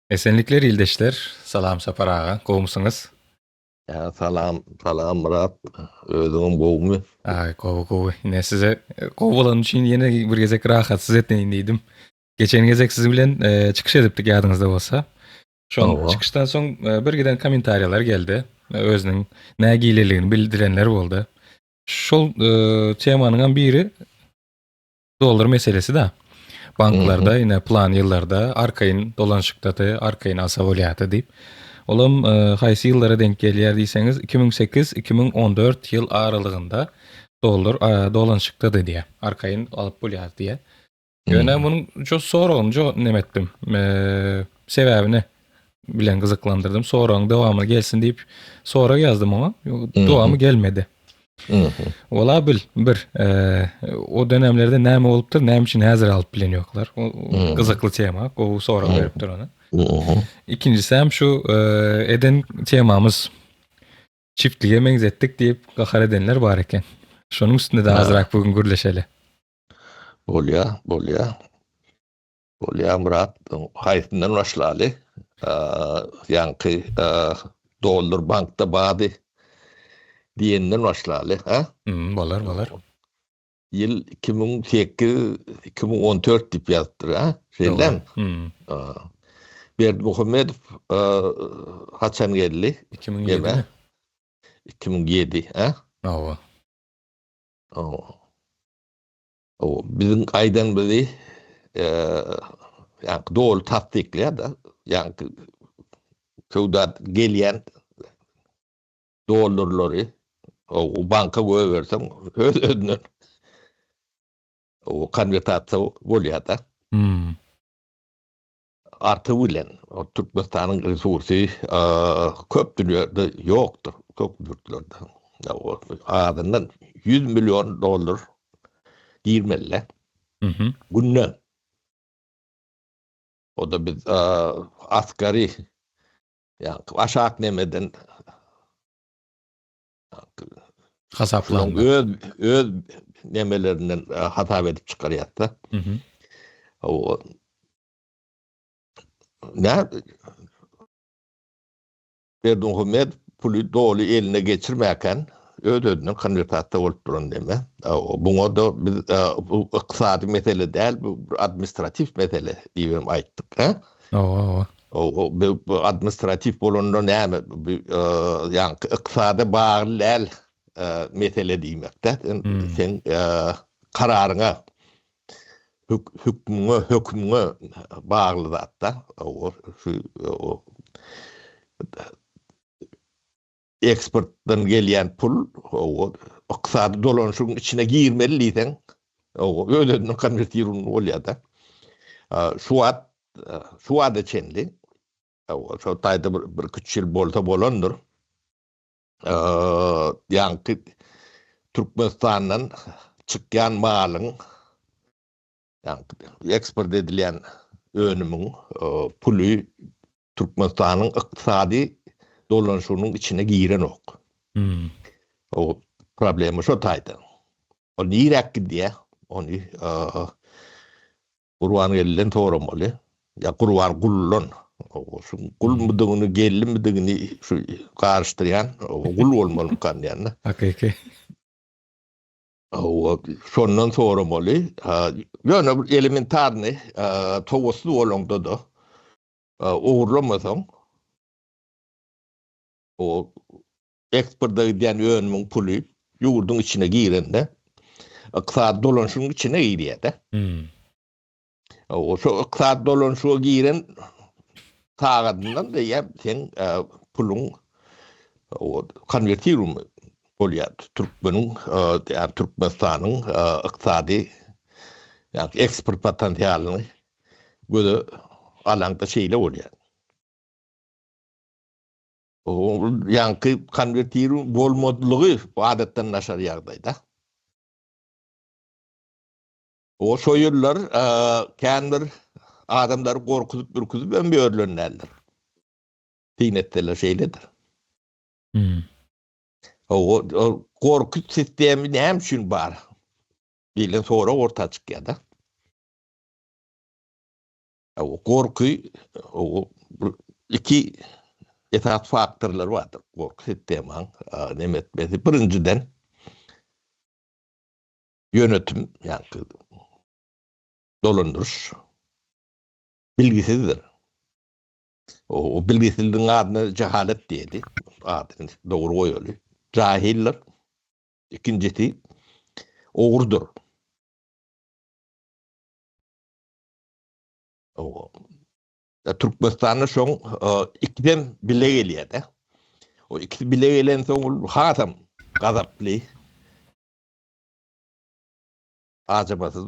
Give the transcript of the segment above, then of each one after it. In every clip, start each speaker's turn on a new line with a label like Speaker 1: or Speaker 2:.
Speaker 1: Esenlikler ildeşler. Salam Sapar aga, gowumsyňyz?
Speaker 2: Ýa salam, salam Myrat. Özüňem gowumy?
Speaker 1: Aý, gowy, gowy. Ine size gowy bolany üçin ýene bir gezek rahatsyz etmeýin diýdim. Geçen gezek siz bilen e, çykyş edipdik ýadyňyzda bolsa. Şol çykyşdan soň e, bir giden kommentariýalar geldi. E, özüniň nägileligini bildirenler boldy. Şol e, temanyň hem biri dollar meselesi da. Banklarda ine plan ýyllarda arkaýyn dolanyşykdady, arkaýyn alsa bolýardy diýip. Olam e, haýsy ýyllara denk gelýär diýseňiz, 2008-2014 ýyl aralygynda dollar e, dolanyşykdady diýýär. Arkaýyn alyp bolýardy diýýär. Ýöne munuň şu soragyny jo neme etdim. E, sebäbini bilen gyzyklandyrdym. Soragyň dowamy gelsin diýip sorag ýazdym oňa. Dowamy gelmedi. Ola bil, bir, e, o dönemlerde näme bolupdyr, näme üçin häzir alyp bilen ýoklar. O gyzykly tema, gowy sorag beripdir ona. Ikinjisi hem şu e, eden temamyz çiftlige meňzetdik diýip gahar edenler bar eken. Şonuň üstünde de azrak bugün gürleşeli.
Speaker 2: Bolýa, bolýa. Bolýa Myrat, haýsyndan başlaly? Ýaňky dollar bankda bady diýenden başlaly, ha?
Speaker 1: Hmm, bolar, bolar.
Speaker 2: Ýyl 2008, 2014 diýip ýazypdyr, ha? Şeýlemi? Hmm. Berdimuhamedow haçan geldi?
Speaker 1: 2007.
Speaker 2: 2007, ha?
Speaker 1: Hawa.
Speaker 2: Hawa. O biziň aýdanymyzy ýaňky doly tassyklaýar-da, ýaňky söwda gelýän dollarlary o banka goýberseň öz-özünden o konwertasiýa bolýar-da.
Speaker 1: Hmm.
Speaker 2: Artygy bilen Türkmenistanyň resursy köp dünýäde ýokdur, köp ýurtlarda. Azyndan 100 million dollar girmeli. Günde. O da biz asgary ýa aşak nemeden
Speaker 1: hasaplandy.
Speaker 2: Öz öz nemelerinden hasap edip çykarýar-da. O ne Berdimuhamedow puly doly eline geçirmäkän öz-özünden konwertasiýa bolup duran neme. Buňa-da biz bu ykdysady mesele däl, bu bir administratiw mesele diýibem aýtdyk, hä?
Speaker 1: Hawa, hawa.
Speaker 2: Bu administratiw bolanda näme? Bu ýaňky ykdysada bagly däl mesele diýmek-dä. Sen kararyňa, hükmüňe, hökümiňe bagly zat-da. Şu eksportdan gelýän pul ykdysady dolanyşygyň içine girmeli diýseň, öz-özünden konwertirowany bolýar-da. Şu wagt, şu wagta çenli, şo taýda bir iki-üç ýyl bolsa bolandyr, ýaňky Türkmenistandan çykýan malyň eksport edilýän önümiň puly Türkmenistanyň ykdysady dolanyşygynyň içine girenok.
Speaker 1: Hmm.
Speaker 2: O problema şo taýda. O niräk gidýär? Ony Gurbangelden soramaly. Ýa Gurban Guldan. Şu gulmudygyny, gellimidigini şu garyşdyrýan gul bolmalykan diýende.
Speaker 1: Hakyky.
Speaker 2: Hawa, şondan soramaly. Ýöne bir elementarny towassyz bolaňda-da ogurlamasaň, o eksporta gidýän önümiň puly ýurduň içine girende, ykdysady dolanyşygyň içine girýär-de.
Speaker 1: Hmm.
Speaker 2: O şo ykdysady dolanyşyga giren sagadyndan diýýär, seň e, puluň o konwertirowany bolýar. Türkmeniň, e, ýa Türkmenistanyň e, ykdysady ýa eksport potensialyny göze alaňda şeýle bolýar. O ýaňky konwertirowany bolmadylygy adatdan daşary ýagdaýda. O şo ýyllar kän bir adamlary gorkuzyp ürküzip hem ýörlen däldir. Syn etseler şeýledir.
Speaker 1: Hmm.
Speaker 2: O, o gorky sistemi näme üçin bar? Diýlen sorag orta çykýar-da. O gorky o bu. Iki esasy faktorlar bardyr gorky sistemaň neme etmesi. Birinjiden ýönetim, ýagny dolandyryş bilgisizdir. O bilgisizligiň adyna jehalet diýeli. Adyny dogry goýaly. Jahildir. Ikinjisi ogrudyr. Türkmenistanda şoň ikisem bile gelýär-de. O ikisi bile gelensoň ol hasam gazaply, ajabasyz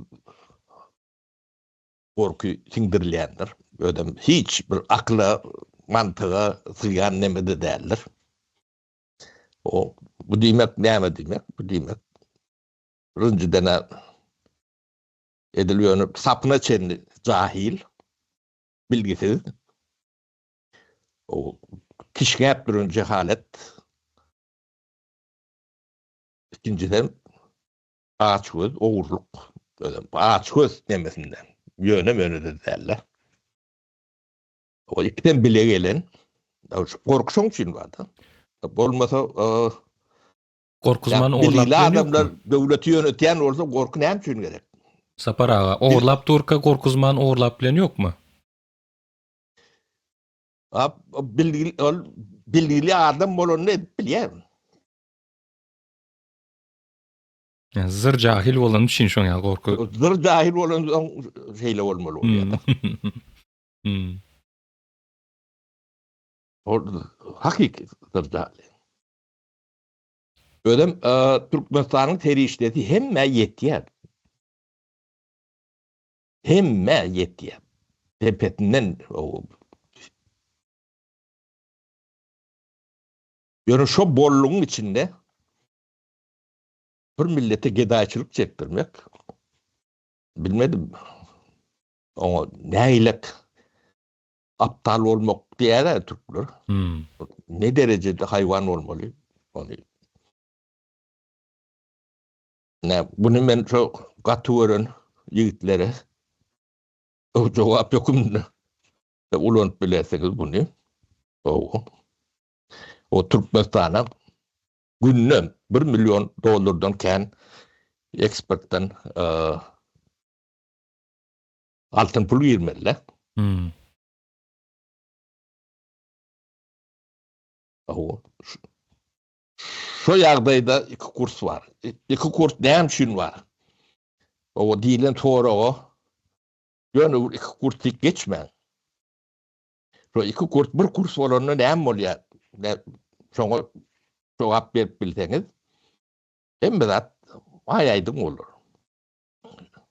Speaker 2: gorky siňdirilýändir. Özem hiç bir akyla, mantyga sygýan neme-de däldir. O bu diýmek näme diýmek? Bu diýmek birinjiden-ä edil ýöne sapyna çenli jahil, bilgisiz, o kişňäp duran jehalet. Ikinjisem açgöz ogurlyk. Özem açgöz nemesinden. Ýöne-möne-de däl-de. O ikisem bile gelen. Gorky şoň üçin bar-da. Bolmasa
Speaker 1: Gorkuzman ogurlap
Speaker 2: Bilgili adamlar döwleti ýönetýän bolsa gorky näme üçin gerek?
Speaker 1: Sapar aga, ogurlap durka gorkuzman ogurlap bilen ýokmy?
Speaker 2: A bilgili ol bilgili adam bolanda edip bilýär.
Speaker 1: Ýa zyr jahil bolany üçin şoň ýaly gorky.
Speaker 2: Zyr jahil bolansoň şeýle bolmaly bolýar.
Speaker 1: Hmm.
Speaker 2: Ol hakyky zyr jahil. Özem Türkmenistanyň serişdesi hemmä ýetýär. Hemmä ýetýär. Depesinden Ýöne şo bollugyň içinde bir millete gedaýçylyk çekdirmek bilmedim. Oňa nägilek aptal bolmak diýýär türkler.
Speaker 1: Hmm.
Speaker 2: Ne derejede haýwan bolmaly? Ony Ne, bunu men şo gaty gören ýigitlere jogap hökmünde ulanyp bilersiňiz bunu. O, o Türkmenistana günde 1 milyon dollardan kän eksportdan e, altyn pul girmeli.
Speaker 1: Hmm.
Speaker 2: O, şu ýagdaýda iki kurs bar. Iki kurs näme üçin bar? O diýlen soraga ýöne bir iki kurs diýip geçmäň. Şo iki kurs bir kurs bolanda näme bolýar? Şoňa jogap berip bilseňiz, hemme zat aý-aýdyň bolar.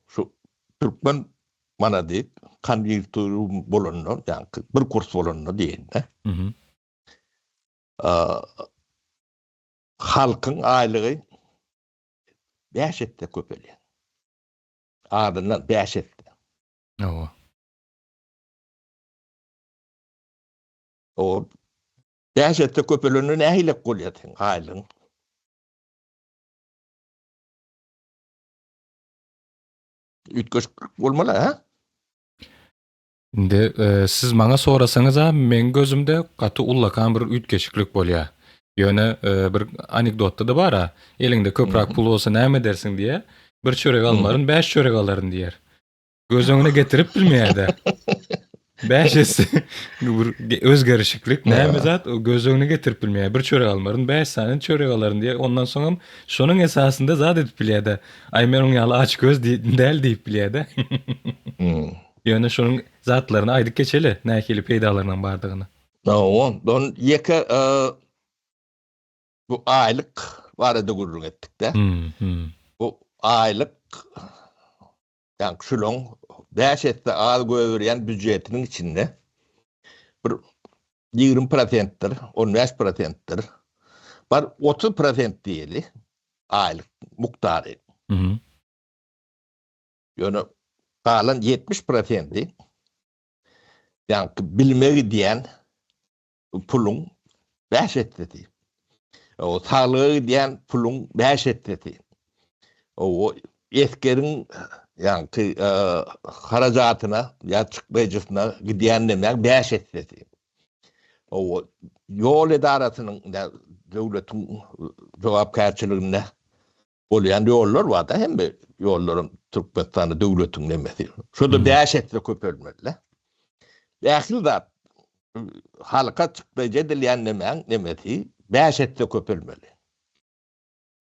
Speaker 2: Şu türkmen manady konwýunkturu bolanda, ýagny bir kurs bolanda diýende.
Speaker 1: Mhm.
Speaker 2: Halkyň aýlygy 5 esse köpelýär. Azyndan 5 esse.
Speaker 1: Hawa.
Speaker 2: O 5 esse köpelende nähili bolýar seň aýlygyň? Üýtgeşiklik bolmaly, hä?
Speaker 1: Indi e, siz maňa sorasaňyz-a, meň gözümde gaty ullakan bir üýtgeşiklik bolýar. Ýöne e, bir anekdotda-da bar-a, eliňde köpräk pul bolsa näme edersiň diýýär. Bir çörek almaryn, bäş çörek alaryn diýýär. Göz öňüne getirip bilmeýär-de. Bäş esse bir özgerişiklik näme zat göz öňüne getirip bilmeýär. Bir çörek almaryn, bäş sany çörek alaryn diýýär. Ondan soňam şonuň esasynda zat edip bilýär-de. Aý men oň ýaly aç göz däl diýip bilýär-de.
Speaker 2: Hmm.
Speaker 1: Ýöne şonuň zatlaryny aýdyp geçeli, nähili peýdalarynyň bardygyny.
Speaker 2: Hawa, on ýeke e, bu aýlyk barada gürrüň etdik-de.
Speaker 1: Hmm, hmm.
Speaker 2: Bu aýlyk Ýagny şulaň 5 esse az goýberýän býujetiniň içinde bir 20 prosentdir, 15 prosentdir. Bar 30 prosent diýeli aýlyk mukdary.
Speaker 1: Mhm.
Speaker 2: Ýöne galan 70 prosenti ýagny bilime gidýän puluň 5 essesi. O saglyga gidýän puluň 5 essesi. O esgeriň ýaňky e, harajatyna ýa çykdajysyna gidýän näme 5 essesi. O ýol edarasynyň döwletiň jogapkärçiliginde bolýan ýollar bar-da, hemme ýollaram Türkmenistanda döwletiň nemesi. Şo-da 5 esse köpelmeli. Ähli zat halka çykdaýjy edilýän nemäň nemesi 5 esse köpelmeli.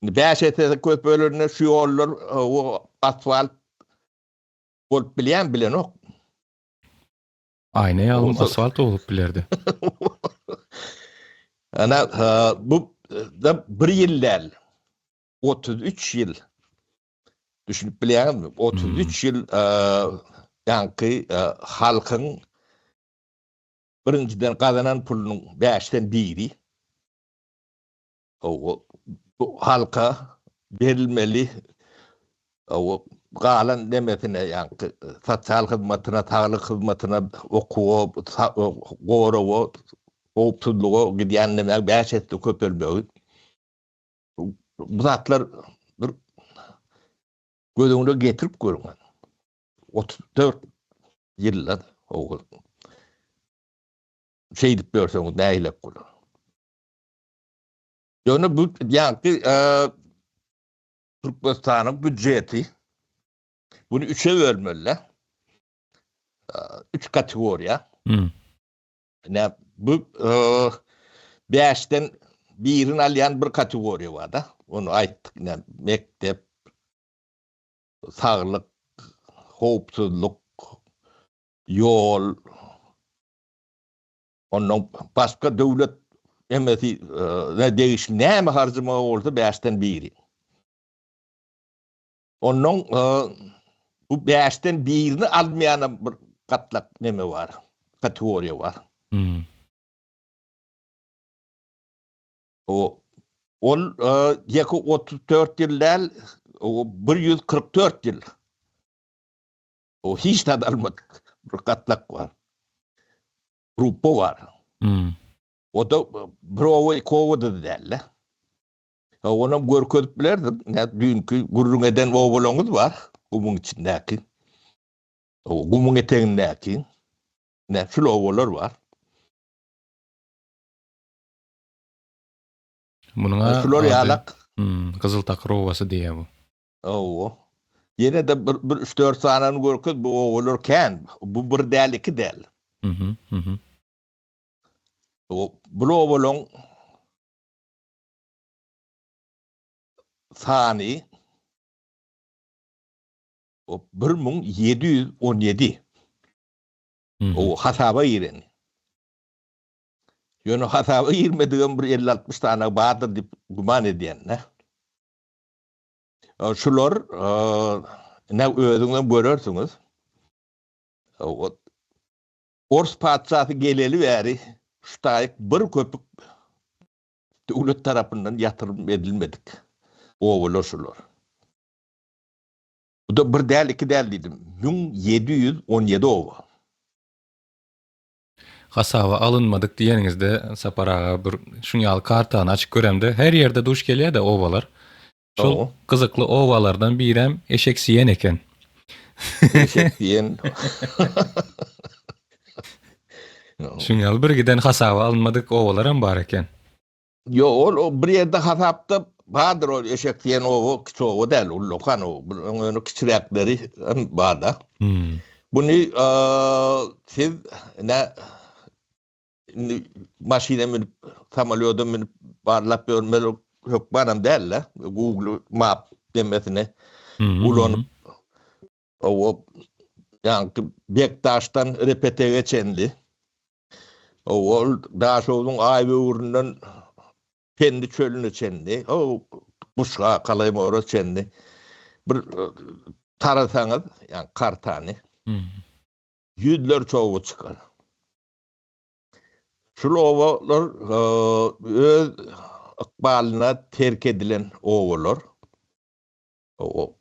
Speaker 2: Indi 5 esse köpelende şu ýollar o asfalt bolup bilýän bilenok.
Speaker 1: Aýna ýalym asfalt bolup bilerdi.
Speaker 2: Ana bu da bir ýyl däl. 33 ýyl. Düşünip bilýäňizmi? 33 ýyl ýaňky halkyň birinjiden gazanan pulunyň bäşden biri. Bu halka berilmeli galan nemesine ýaňky sosial hyzmatyna, saglyk hyzmatyna, okuwa, gorawa, howpsuzlyga gidýän neme 5 esse köpelmegi. Bu zatlar bir göz öňüne getirip görüň. 34 ýylda o şeýdip görseňiz nähilek bolar. Ýöne bu ýaňky Türkmenistanyň býudjeti bunu üçe bölmeli. Üç kategoriýa. Hmm. Ne bu bäşden birini alýan bir kategoriýa bar da. Onu aýtdyk. Ne mekdep, saglyk, howpsuzlyk, ýol, Ondan başga döwlet emesi ne degişli näme harjamagy bolsa bäşden biri. Ondan bu bäşden birini almaýan bir gatlak neme bar, kategoriýa bar. Hmm. O ol ýeke 34 ýyl däl, o 144 ýyl. O hiç zat almadyk bir gatlak bar. Gruppa bar. Hmm. O da bir oba, iki oba-da däl-de. Onam görkezip bilerdim. Ne düýnki gürrüň eden obalaryňyz bar, gumuň içindäki. O gumuň etegindäki. Ne şul obalar bar.
Speaker 1: Munuň
Speaker 2: şular ýalak.
Speaker 1: Hmm, Gyzyl takyr obasy diýýär bu.
Speaker 2: Hawa. Ýene-de bir, bir üç-dört sanyny görkez, bu obalar kän. Bu bir däl, iki däl.
Speaker 1: Mhm, mhm.
Speaker 2: Bu obalaryň sany 1717. O hasaba giren. Ýöne hasaba girmedigem bir 50-60 sany bardyr diýip güman edýän-de. Şular ine özüňizem görersiňiz. Ors patyşasy geleli bäri şu taýyk bir köpük döwlet tarapyndan ýatyrym edilmedik obalar şular. Bu-da bir däl, iki däl diýdim. 1717 oba.
Speaker 1: Hasaba alynmadyk diýeniňizde Sapar aga bir şuň ýaly kartany açyp göremde her ýerde duş gelýär-de obalar. Şol gyzykly obalardan birem Eşek Siýen eken.
Speaker 2: Eşek Siýen.
Speaker 1: Şuň ýaly bir giden hasaba alynmadyk obalaram bar eken.
Speaker 2: Ýok, ol o bir ýerde hasapda bardyr ol Eşek Siýen oba kiçi oba däl, ullakan oba. Bir öňe kiçiräkleri hem bar-da.
Speaker 1: Hmm.
Speaker 2: Buny siz ne Indi maşyna münüp, samolýoda münüp barlap ýörmeli hökmanam däl-de. Google Map demesini ulanyp, o ýaňky Bekdaşdan Repetege çenli, ol Daşogzuň Aýböwründen Pendi çölüne çenli, o Guşga, Kalaýmora çenli bir tarasaňyz, ýagny kartany, ýüzlerçe oba çykar. Şul obalar öz ykbalyna terk edilen obalar. O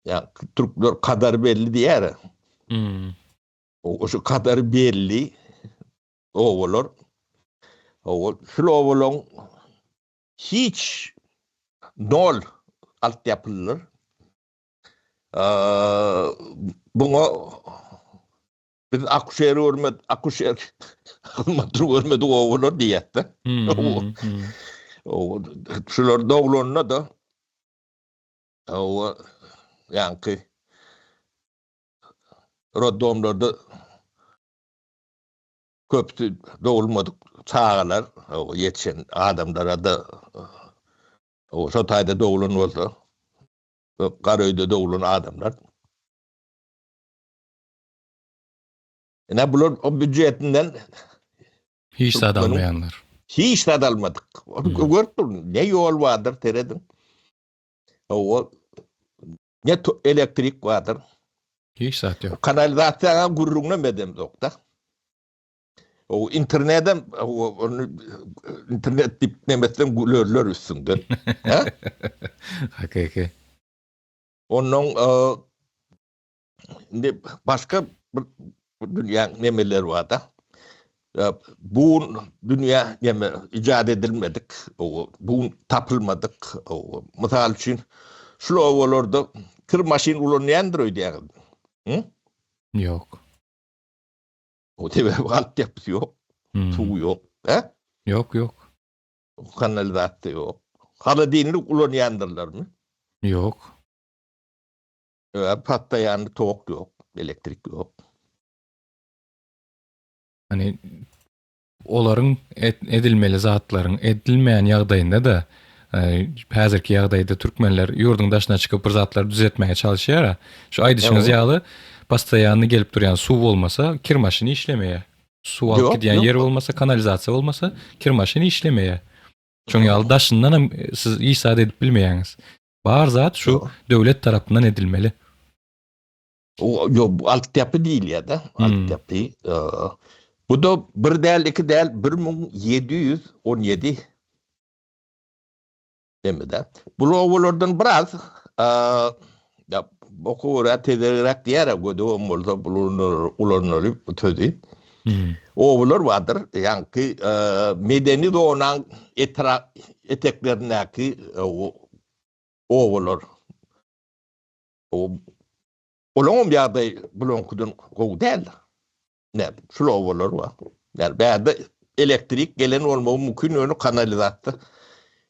Speaker 2: ýa türkler kadar belli diýär.
Speaker 1: Hmm.
Speaker 2: O şu kadar belli obalar. O şul obalaryň hiç nol altyapylydyr. Buňa. Biz akuşer görmedik, akuşer hyzmatyny görmedik obalar diýýär-de. Şular doglanda-da oba ýaňky roddomlarda köpüsi dogulmadyk çagalar, ýetişen adamlara-da şo taýda doglan bolsa, garöýde doglan adamlar. Ine bular o býudjetinden
Speaker 1: hiç zat almaýanlar.
Speaker 2: Hiç zat almadyk. Hmm. Görüp dur, ne ýol bardyr serediň. O ne elektrik bardyr.
Speaker 1: Hiç zat ýok.
Speaker 2: Kanalizasiýa gürrüňine medem ýok-da. O internetem o internet diýip nemetden gülerler üstüňden. Ha?
Speaker 1: Hakyky.
Speaker 2: Ondan Indi başga bir dünýäň nemeleri bar-da. Bu dünýä neme ijat edilmedik, bu tapylmadyk. Mysal üçin, şul obalarda kir maşyn ulanýandyr öýdýäňizmi? Hı?
Speaker 1: Ýok.
Speaker 2: O sebäbi altyapysy ýok, suwy ýok, hä?
Speaker 1: Ýok, ýok.
Speaker 2: Kanalizasiýa ýok. Holodilnik ulanýandyrlarmy?
Speaker 1: Ýok.
Speaker 2: Sebäbi patlaýanda tok ýok, elektrik ýok.
Speaker 1: Hani olaryň edilmeli zatlaryň edilmeýän ýagdaýynda-da häzirki ýagdaýda türkmenler ýurduň daşyna çykyp bir zatlary düzetmäge çalyşýar. Şu aýdyşyňyz ýaly postoýanny gelip durýan suw bolmasa kir maşyny işlemeýär. Suw alyp gidýän ýer bolmasa, kanalizasiýa bolmasa kir maşyny işlemeýär. Şoň ýaly daşyndan hem siz hiç zat edip bilmeýäňiz. Bar zat şu döwlet tarapyndan edilmeli.
Speaker 2: Ýok, bu altyapy diýilýär-de, altyapy. Bu-da bir däl, iki däl, 1717 demede. Bu obalardan biraz ýa boka görä tezegräk diýer-ä, gödegem bolsa ulanaly bu sözi. Obalar bardyr, ýaňky medeni zonaň eteklerindäki obalar. Olaňam ýagdaýy bulaňkydan gowy däl. Näme, şul obalar bar. Ýani bärde elektrik gelen bolmagy mümkin, ýöne kanalizasiýa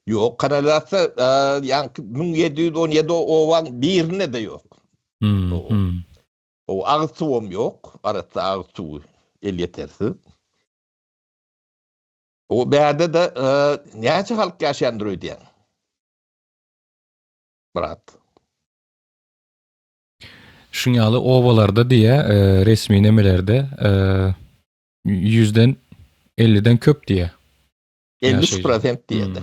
Speaker 2: ýok. Kanalizasiýa ýaňky 1717 obaň birinde-de ýok. O agyz suwam ýok, arassa agyz suwy elýetersiz. O bärde-de näçe halk ýaşaýandyr öýdýäň? Myrat.
Speaker 1: Şuň ýaly obalarda diýýä, resmi nemelerde ýüzden elliden köp diýýä.
Speaker 2: 53 prosent diýýä-de.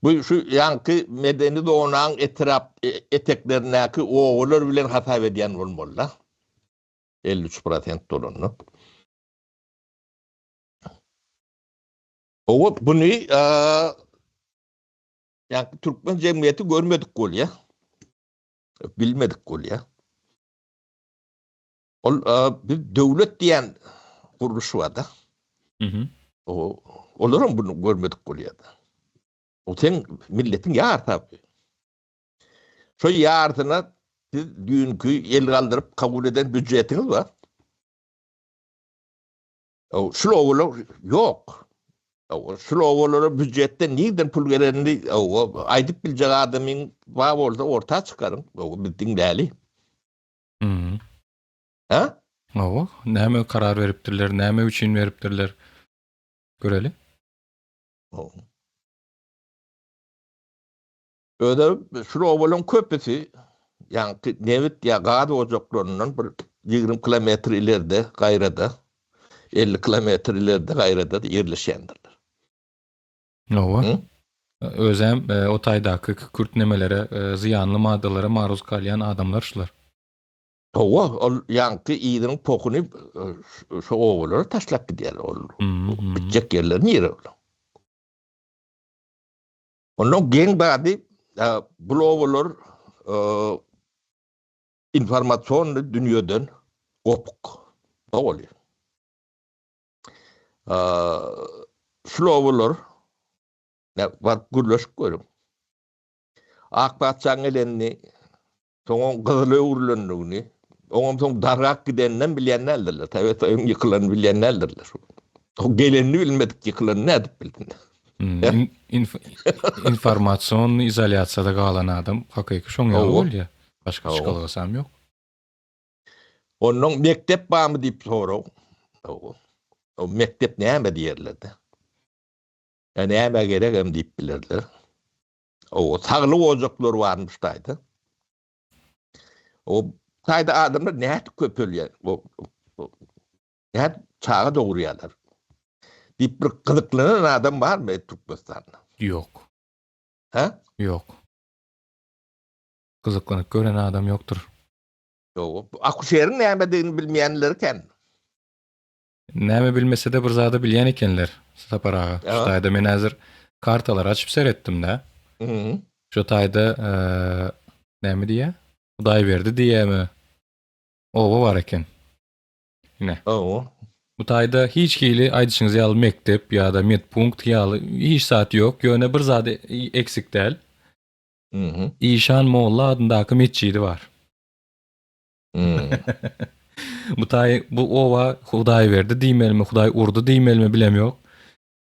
Speaker 2: Bu şu ýaňky medeni zonaň etrap eteklerindäki obalar bilen hasap edýän bolmaly-da. 53 prosent bolanda. Owa buny ýaňky türkmen jemgyýeti görmedik bolýa. Bilmedik bolýa. Ol biz döwlet diýen gurluş bar-da. Mhm. O olaram bunu görmedik bolýar-da. O sen milletiň ýarysy. Şo ýarsyna siz düýnki el galdyryp kabul eden býudjetiňiz bar. O şul obalar ýok. O şul obalara býudjetden nirden pul gelenini o aýdyp biljek adamyň bar bolsa orta çykaryň. O biz diňläli.
Speaker 1: Mhm.
Speaker 2: Ha?
Speaker 1: Hawa, näme karar beripdirler, näme üçin beripdirler? Göreli.
Speaker 2: Öde şul obalaryň köpüsi ýaňky nebit ýa gaz ojaklaryndan bir 20 kilometr ileride, gaýrada, 50 kilometr ileride, gaýrada ýerleşýändirler.
Speaker 1: Hawa. Özem e, o taýdaky kükürt nemelere, e, zyýanly maddalara maruz galýan adamlar şular.
Speaker 2: Hawa, ol ýaňky yzynyň pokuny e, şo obalara taşlap gidýär. Ol gitjek ýerleri nire ol? Ondan geň zady, bul obalar informasion dünýeden gopuk. Doly. Şul obalar baryp gürleşip görüň. Ak patyşaň gelenini, soň oň gyzyla öwrülendigini, Oňam soň dargap gideninem bilýän däldirler. Sowet Soýuzyň ýykylanyny bilýän däldirler. O gelenini bilmedik, ýykylanyny nädip bilsin?
Speaker 1: Hmm, informasion izolýasiýada galan adam hakyky şoň ýaly bolýar. Başga çykalgasam ýok.
Speaker 2: Onnoň mekdep barmy diýip sorag. O mekdep näme diýerler-de. Ýa nämä geregem diýip bilerler. O saglyk ojaklary barmyş taýda. O taýda adamlar nädip köpelýär? O nädip çaga dogurýarlar? Diýip bir gyzyklanan adam barmy Türkmenistanda?
Speaker 1: Ýok.
Speaker 2: Hä?
Speaker 1: Ýok. Gyzyklanyp gören adam ýokdur.
Speaker 2: Ýok. Akuşeriň nämedigini bilmeýänleri kän.
Speaker 1: Näme bilmesede bir zady bilýän ekenler Sapar aga. Şu taýda men häzir kartalary açyp seretdim-dä. Şu taýda näme diýýä? Hudaýberdi diýýämi? Oba bar eken. Ine.
Speaker 2: Hawa.
Speaker 1: Bu taýda hiç hili aýdyşyňyz ýaly mekdep ýa-da medpunkt ýaly hiç zat ýok. Ýöne bir zady eksik däl. Işan molla adyndaky metjidi bar. Bu taý bu oba Hudaýberdi diýmelimi, Hudaý urdy diýmelimi bilemýok.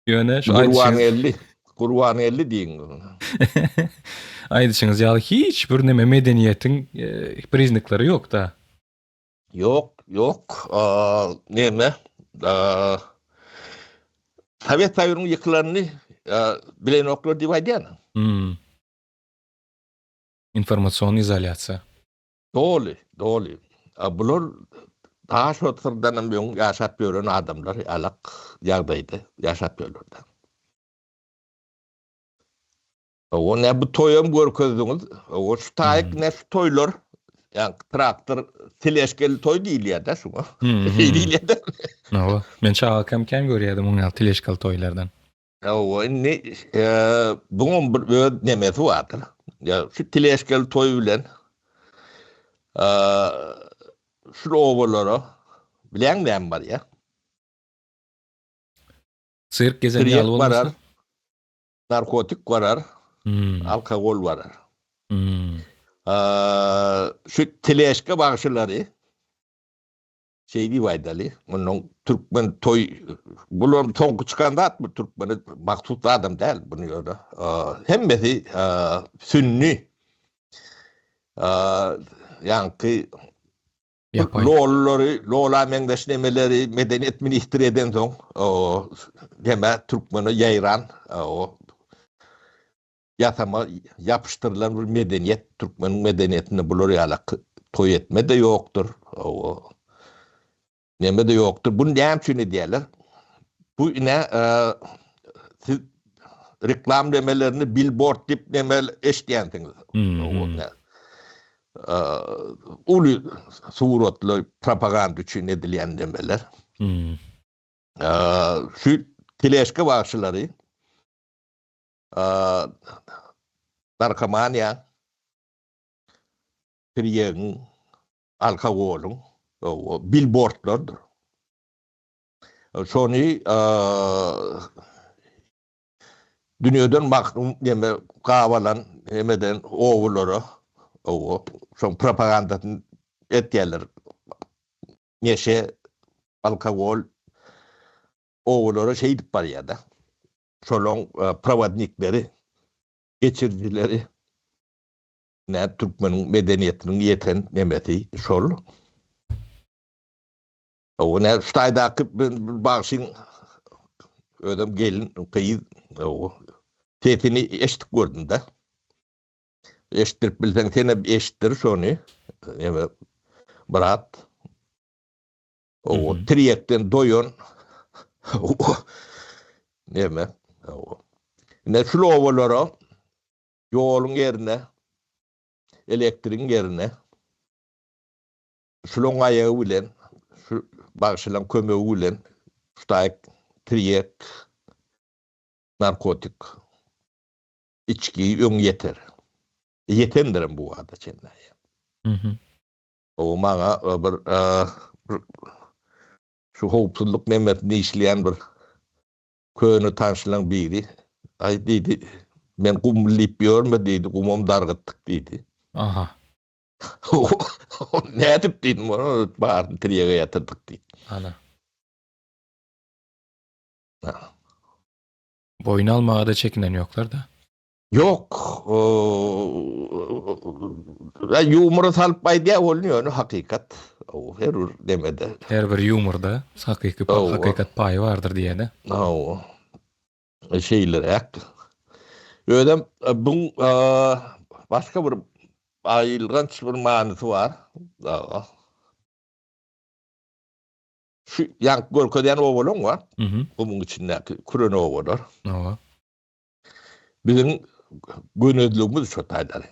Speaker 1: Ýöne
Speaker 2: şu Gurbangeldi, Gurbangeldi diýiň.
Speaker 1: Aýdyşyňyz ýaly hiç bir neme medeniýetiň e, priznaklary ýok-da.
Speaker 2: Ýok, ýok. Neme? Sowet Soýuzynyň ýykylanyny bilenoklar diýip aýdýan.
Speaker 1: Hmm. Informasion izolýasiýa.
Speaker 2: Doly, doly. A bular daş otyrdanam öň ýaşap ýören adamlar ýalak ýagdaýda ýaşap ýörler-de. O ne bu toýam görkezdiňiz. O şu taýyk ne şu toýlar. Ýa traktor teleşkeli toý diýilýär-de şuňa. Şeý
Speaker 1: diýilýär-de. Hawa, men çagakam kän görýärdim oň ýaly teleşkaly toýlardan.
Speaker 2: Hawa, indi buňam bir öz nemesi bardyr. Ýa şu teleşkeli toý bilen şu obalara bileň näme barýar?
Speaker 1: Sirk gezen ýaly bolmasa?
Speaker 2: Narkotik barar, alkogol barar. Şu teleşka bagşylary Şeý diýip aýdaly, mundan türkmen toý bular soňky çykan zat bu türkmene mahsus zadam däl bunu ýöne. Hemmesi sünni. Ýaňky lolulary, lola meňzeş nemeleri medeniýet ministri edensoň, hemme türkmene ýaýran o Ýasama ýapyşdyrylan bir medeniýet, türkmeniň medeniýetinde bular ýaly toý etme-de ýokdur, neme-de ýokdur. Buny näme üçin edýärler? Bu ine siz reklam nemelerini billboard diýip neme eşidýänsiňiz. Uly suratly propaganda üçin edilýän nemeler. Şu teleşka bagşylary Narkomaniýa, tirýegiň, alkogolyň bilbordlardyr. Şony dünýeden mahrum neme gabalan nemeden obalara şoň propagandasyny etýärler. Neşe, alkogol obalara şeýdip barýar-da. Şolaň prowodnikleri, geçirijileri nä türkmeniň medeniýetiniň ýeten nemesi şol. O nä şu taýdaky bagşyň özem gelin gyz o sesini eşidip gördüm-de. Eşitdirip bilseň senem eşitdir şony. Neme brat. O tirýekden doýan neme? Ine şul obalara ýoluň ýerine, elektrigiň ýerine şulaň aýagy bilen, şu bagşylaň kömegi bilen şu taýyk tirýek, narkotik, içgi öň ýeter. Ýetendirem bu wagta çenli. O maňa bir şu howpsuzlyk nemesinde işleýän bir köne tanşlaň biri, aý diýdi, men gum diýip ýörme diýdi, gumam dargytdyk diýdi.
Speaker 1: Aha.
Speaker 2: Nädip diýdim, baryny tirýege ýatyrdyk diýdi.
Speaker 1: Ana. Boýun almaga-da çekinen ýoklar-da.
Speaker 2: Ýok. Ýumora salyp aýdýar ol ýöne hakykat. Her bir demede.
Speaker 1: Her bir ýumorda hakyky hakykat paýy bardyr diýýär-de.
Speaker 2: Hawa. Şeýleräk. Özem buň başga bir aýylganç bir manysy bar. Şu ýaňky görkezýän obalaň bar. Gumuň içindäki küren obalar.
Speaker 1: Hawa.
Speaker 2: Biziň gönezligimiz şo taýlary.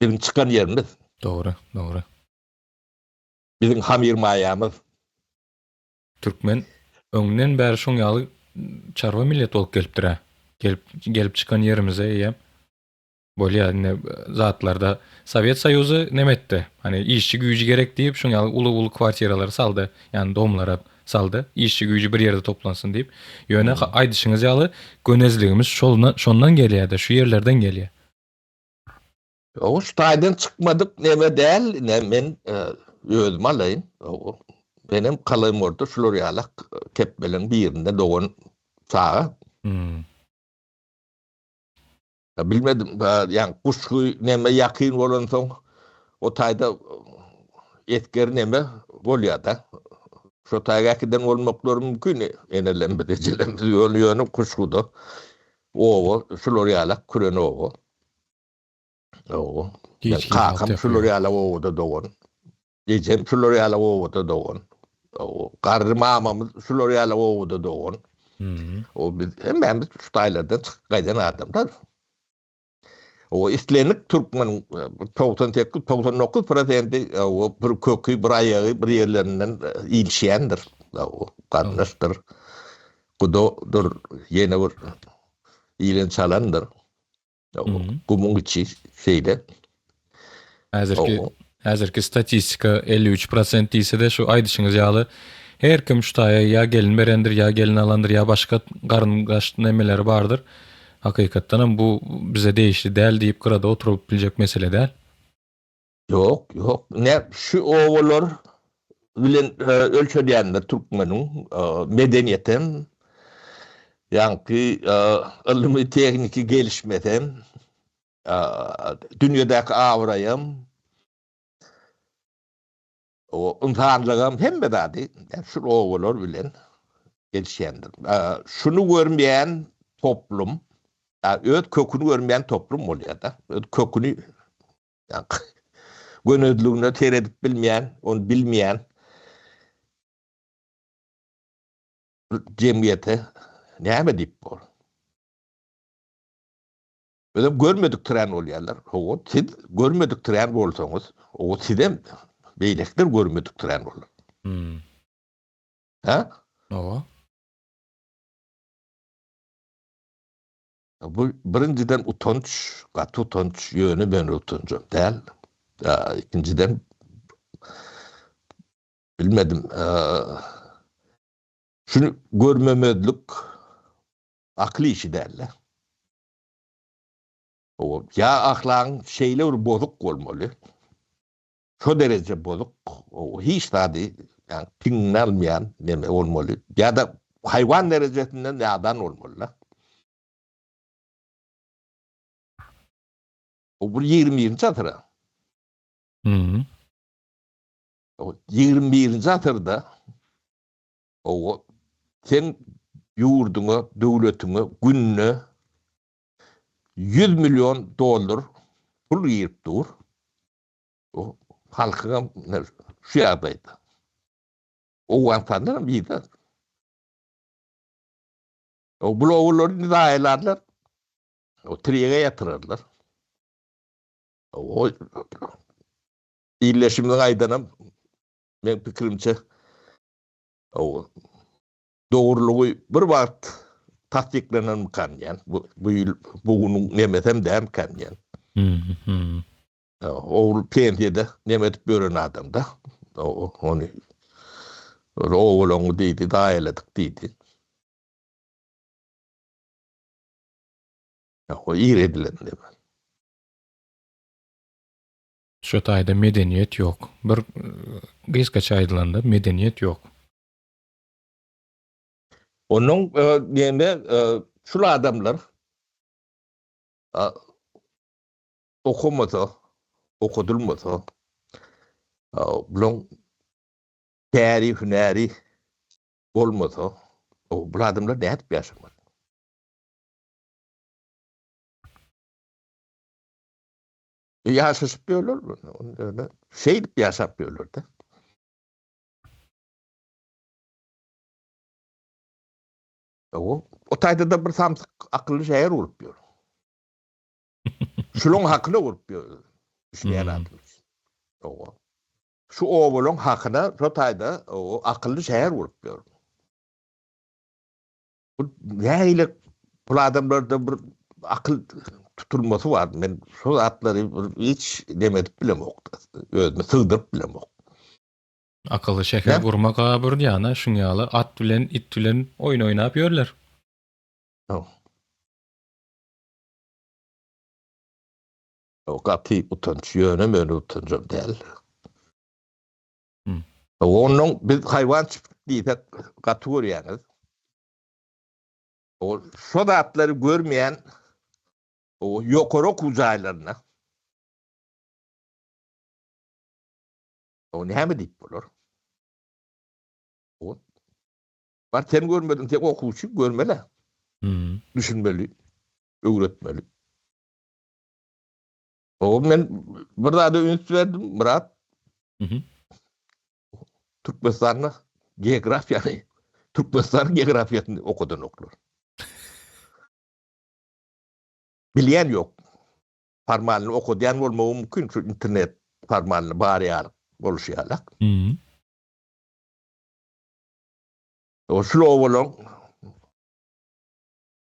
Speaker 2: Biziň çykan ýerimiz.
Speaker 1: Dogry, dogry.
Speaker 2: Biziň hamyr maýamyz.
Speaker 1: Türkmen öňden bäri şoň ýaly çarwa millet bolup gelipdir-ä. Gelip gelip çykan ýerimize eýýäm bolýar indi zatlarda. Sowet Soýuzy neme etdi? Hani işçi güýji gerek diýip şoň ýaly uly-uly kwartiralary saldy, ýagny domlara saldy. Işçi güýji bir ýerde toplansyn diýip. Ýöne aýdyşyňyz ýaly gönezligimiz şolna şondan gelýär-de, şu ýerlerden gelýär.
Speaker 2: Ýok, şu taýdan çykmadyk neme däl, ine men özüm alaýyn. Menem Kalaýmorda şular ýalak kepbeleň birinde dogan çaga.
Speaker 1: Hmm.
Speaker 2: Bilmedim, ýa guşgy neme ýakyn bolansoň o taýda esger neme bolýar-da. Şo taýga äkiden bolmaklary mümkin enelerimiz, ejelerimiz ýöne ýöne Kuşguda oba şular ýalak küren oba. Oba.
Speaker 1: Hiç
Speaker 2: Kakam şular ýaly obada dogan. Ejem şular ýaly obada dogan. Garry mamamyz şular ýaly obada dogan. O biz hemmämiz şu taýlardan çykyp gaýdan adamlar. O islendik türkmeniň 98 99 prosenti o bir köki, bir aýagy bir ýerlerinden ilişýändir. O garyndaşdyr. Gudadyr, ýene bir ilen çalandyr. Gumuň içi şeýle.
Speaker 1: Häzirki häzirki statistika 53 prosent diýse-de şu aýdyşyňyz ýaly her kim şu taýa ýa gelin berendir, ýa gelin alandyr, ýa başga garyndaş nemeleri bardyr. Hakykatdan hem bu bize degişli däl diýip gyrada oturyp biljek mesele däl.
Speaker 2: Ýok, ýok. Ne şu obalar bilen ölçelýändir türkmeniň medeniýetem, ýaňky ylmy-tehniki gelişmesem, dünýedäki abraýam, o ynsanlygam hemme zady şul obalar bilen gelişýändir. Şuny görmeýän toplum, öz köküni görmeýän toplum bolýar-da. Öz köküni Gönezligine seredip bilmeýän, ony bilmeýän jemgyýete näme diýip bor? Özem görmedik trän bolýarlar. Hawa, siz görmedik trän bolsaňyz, o sizem beýlekiler görmedik trän bolar.
Speaker 1: Hmm.
Speaker 2: Ha?
Speaker 1: Hawa.
Speaker 2: Bu birinjiden utanç, gaty utanç, ýöne men utanjam däl. Ikinjiden bilmedim. Şuny görmemezlik akyl işi däl-de. Ýa ahlagyň şeýle bir bozuk bolmaly. Şo dereje bozuk, hiç zady ýa piňine almaýan neme bolmaly. Ýa-da haýwan derejesinden ýadan bolmaly-da. O bir 21-nji asyr.
Speaker 1: Mhm.
Speaker 2: O 21-nji asyrda o sen ýurduňa, döwletiňe günde 100 million dollar pul girip dur. O halkyňam şu ýagdaýda. Owganystandan hem ýyda. O blogerleri indi zaýalarlar. O tirýege ýatyrarlar. O illeşimiziň aýdanam meň pikirimçe o dogrulygy bir wagt tassyklanarmykan diýen. Bu bu ýyl bu günüň nemesem dälmikan diýen.
Speaker 1: Hmm.
Speaker 2: Ogul pensiýada neme edip ýören adamda. Ony ogulaňy diýdi, daýaladyk diýdi. O ir edilen neme.
Speaker 1: Şu taýda medeniýet ýok. Bir gysgaça aýdylanda medeniýet ýok.
Speaker 2: Onuň neme şul adamlar okamasa, okadylmasa, bulaň käri, hünäri bolmasa, bul adamlar nädip ýaşamaly? Ýaşaşyp ýörler, ýöne şeýdip ýaşap ýörler-de. O, o taýda-da bir samsyk akylly şäher bolup ýör. Şulaň hakyna bolup ýör. Düşünýän adam üçin. Owa. Şu obalaň hakyna şo taýda o akylly şäher bolup ýör. Bu nähili bu adamlarda bir akyl tutulmasy bar. Men şo zatlary bir hiç neme edip bilemok. Özüme sygdyryp bilemok.
Speaker 1: Akylly şäher gurmak a bir ýana şuň ýaly at bilen it bilen oýun oýnap ýörler.
Speaker 2: O gaty utanç, ýöne möne utanjam däl. Onnoň biz haýwan çiftlik diýsek gaty görýäňiz. O şo zatlary görmeýän o ýokary okuw jaýlarynda o näme diýip bolar? O bar sen görmediň, sen okuwçy görmeli.
Speaker 1: Hmm.
Speaker 2: Düşünmeli, öwretmeli. O men bir zada üns berdim, Myrat.
Speaker 1: Mhm.
Speaker 2: Türkmenistanda geografiýany, Türkmenistanyň geografiýasyny okadanoklar. Bilýän ýok. Formalny okadýan bolmagy mümkin, şu internet formalny bar ýaly boluşy ýalak.
Speaker 1: Mhm.
Speaker 2: O şul obalaň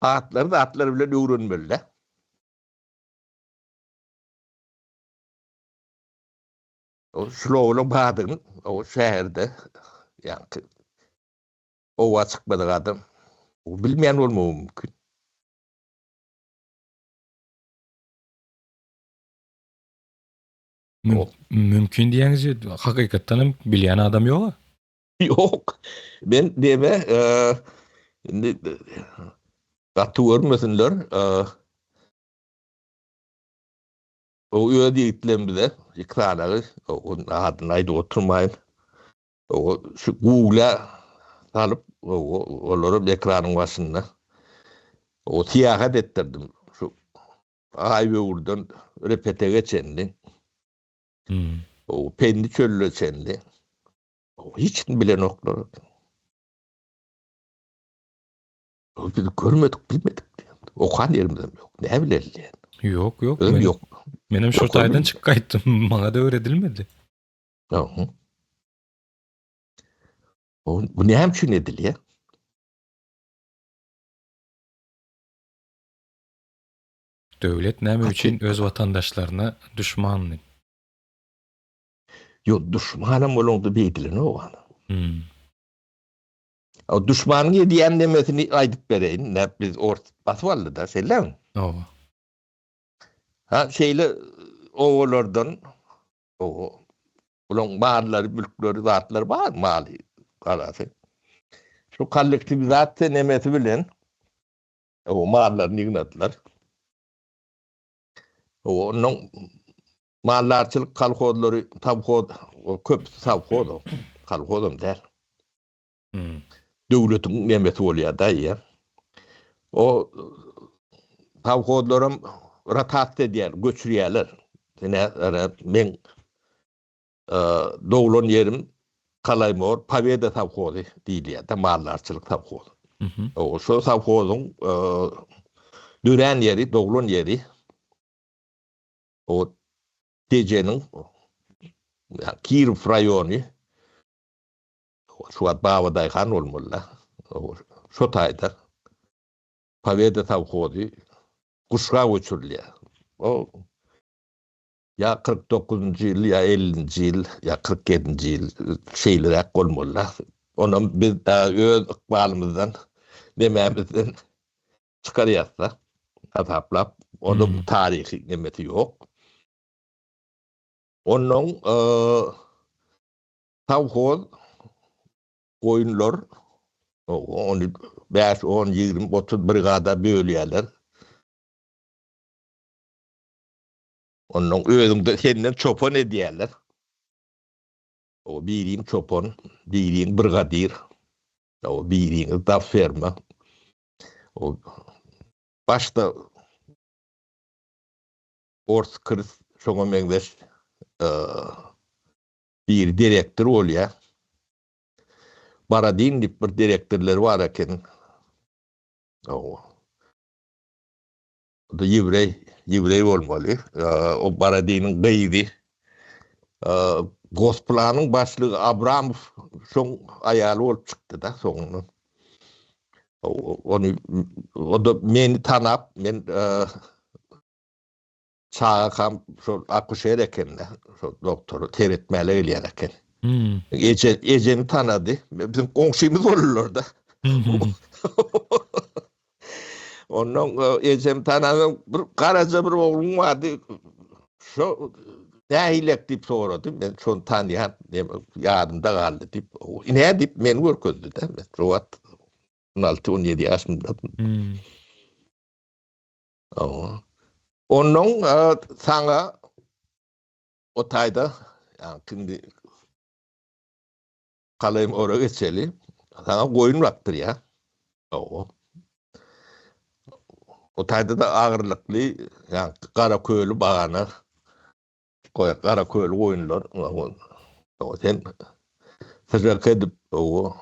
Speaker 2: atlary zatlary bilen öwrenmeli-dä. O şul obalaň bardygyny o şäherde ýaňky oba çykmadyk adam bilmeýän bolmagy mümkin.
Speaker 1: Mümkin diýýäňiz, hakykatdan hem bilýän adam ýok-a.
Speaker 2: Ýok. Men neme, indi gaty görmesinler. O öz ýigitlerimize iki sanagy, onuň adyny aýdyp oturmaýyn. O şu Google-a salyp, olaram ekranyň başynda. O syýahat etdirdim. Şu Aýböwürden Repetege çenli.
Speaker 1: Hmm.
Speaker 2: O Pendi çölüne çenli. O hiç kim bilenoklar. O biz görmedik, bilmedik diýen. Okan ýerimizem ýok. Näme bileli diýen.
Speaker 1: Ýok, ýok.
Speaker 2: Özüm
Speaker 1: Men,
Speaker 2: ýok.
Speaker 1: menem şo
Speaker 2: Okan
Speaker 1: taýdan çykyp gaýtdym. Maňa-da öwredilmedi.
Speaker 2: Hı. O, bu näme üçin edilýär?
Speaker 1: Döwlet näme üçin öz watandaşlaryna duşmandy?
Speaker 2: Ýok, duşmanam bolaňda beýdilenok ana.
Speaker 1: Hmm.
Speaker 2: O duşmanyň edýän nemesini aýdyp bereýin. Nä biz ors basyp aldy-da, şeýlemi?
Speaker 1: Hawa.
Speaker 2: Ha, şeýle obalardan o bulaň mallary, mülkleri, zatlary bar, maly, garasy. Şu kollektiwizasiýa nemesi bilen o mallaryny ýygnadylar. O onuň maldarçylyk kolhozlary, sowhoz, köpüsi sowhoz o, kolhozam däl.
Speaker 1: Hmm.
Speaker 2: Döwletiň nemesi bolýar-da eýýäm. O sowhozlaram rotasiýa edýär, göçürýärler. Ine, meň doglan ýerim Kalaýmor Pobeda sowhozy diýilýär-de, maldarçylyk sowhozy. O şol sowhozyň dörän ýeri, doglan ýeri o Tejeniň Kirow raýony şu wagt Babadaýhan bolmaly-da. Şo taýda Pobeda sowhozy Guşga göçürilýär. O Ýa 49-njy ýyl, ýa 50-nji ýyl, ýa 47-nji ýyl şeýleräk bolmaly-da. Onam biz öz ykbalymyzdan, nemämizden çykarýas-da, hasaplap. Onuň taryhy nemesi ýok. Onnoň sowhoz goýunlar ony 5, 10, 20, 30 brigada bölýärler. Onnoň özüňde senden çopan edýärler. O biriň çopan, biriň brigadir, o biriňiz daf ferma. O başda ors krs şoňa meňzeş biri direktor bolýar. Baradin diýip bir direktorleri bar eken. O da ýewreý, ýewreý bolmaly. O Baradiniň gyzy. Gosplanyň başlygy Abramow şoň aýaly bolup çykdy-da soňundan. Ony o da meni tanap, men çagakam şol akuşer eken-de, şol doktor seretmäle gelýän eken. Hmm. Eje, ejemi tanady. Bizim goňşymyz boldular-da. Ondan e, ejem tanady. Bir garaja bir ogluň bardy. Şo nähilek diýip sorady. Men şony tanýan, ýadymda galdy diýip. Ine diýip meni görkezdi-de. Men şo wagt 16-17 ýaşymda. Hmm. Ondan e, saňa o taýda ýa indi Kalaýym ora geçeli. Saňa goýun bakdyrýar. Hawa. O taýda-da agyrlykly, ýa gara köli bagana. Goý, gara köli goýunlar. Hawa, sen syjak edip, hawa,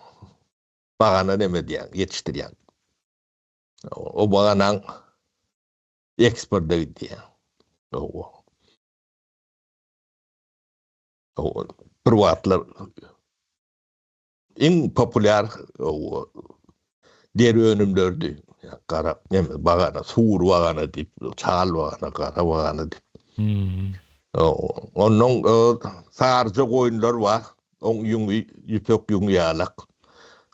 Speaker 2: bagana neme edýäň, ýetişdirýäň. O baganaň eksporta gidýär. Hawa. Bir wagtlar iň populýar deri önümlerdi. Gara, neme, bagana, sur bagana diýip, çal bagana, gara bagana diýip. Hmm. Ondan saryja goýunlar bar. Oň ýüňi ýüpek ýüňi ýalak.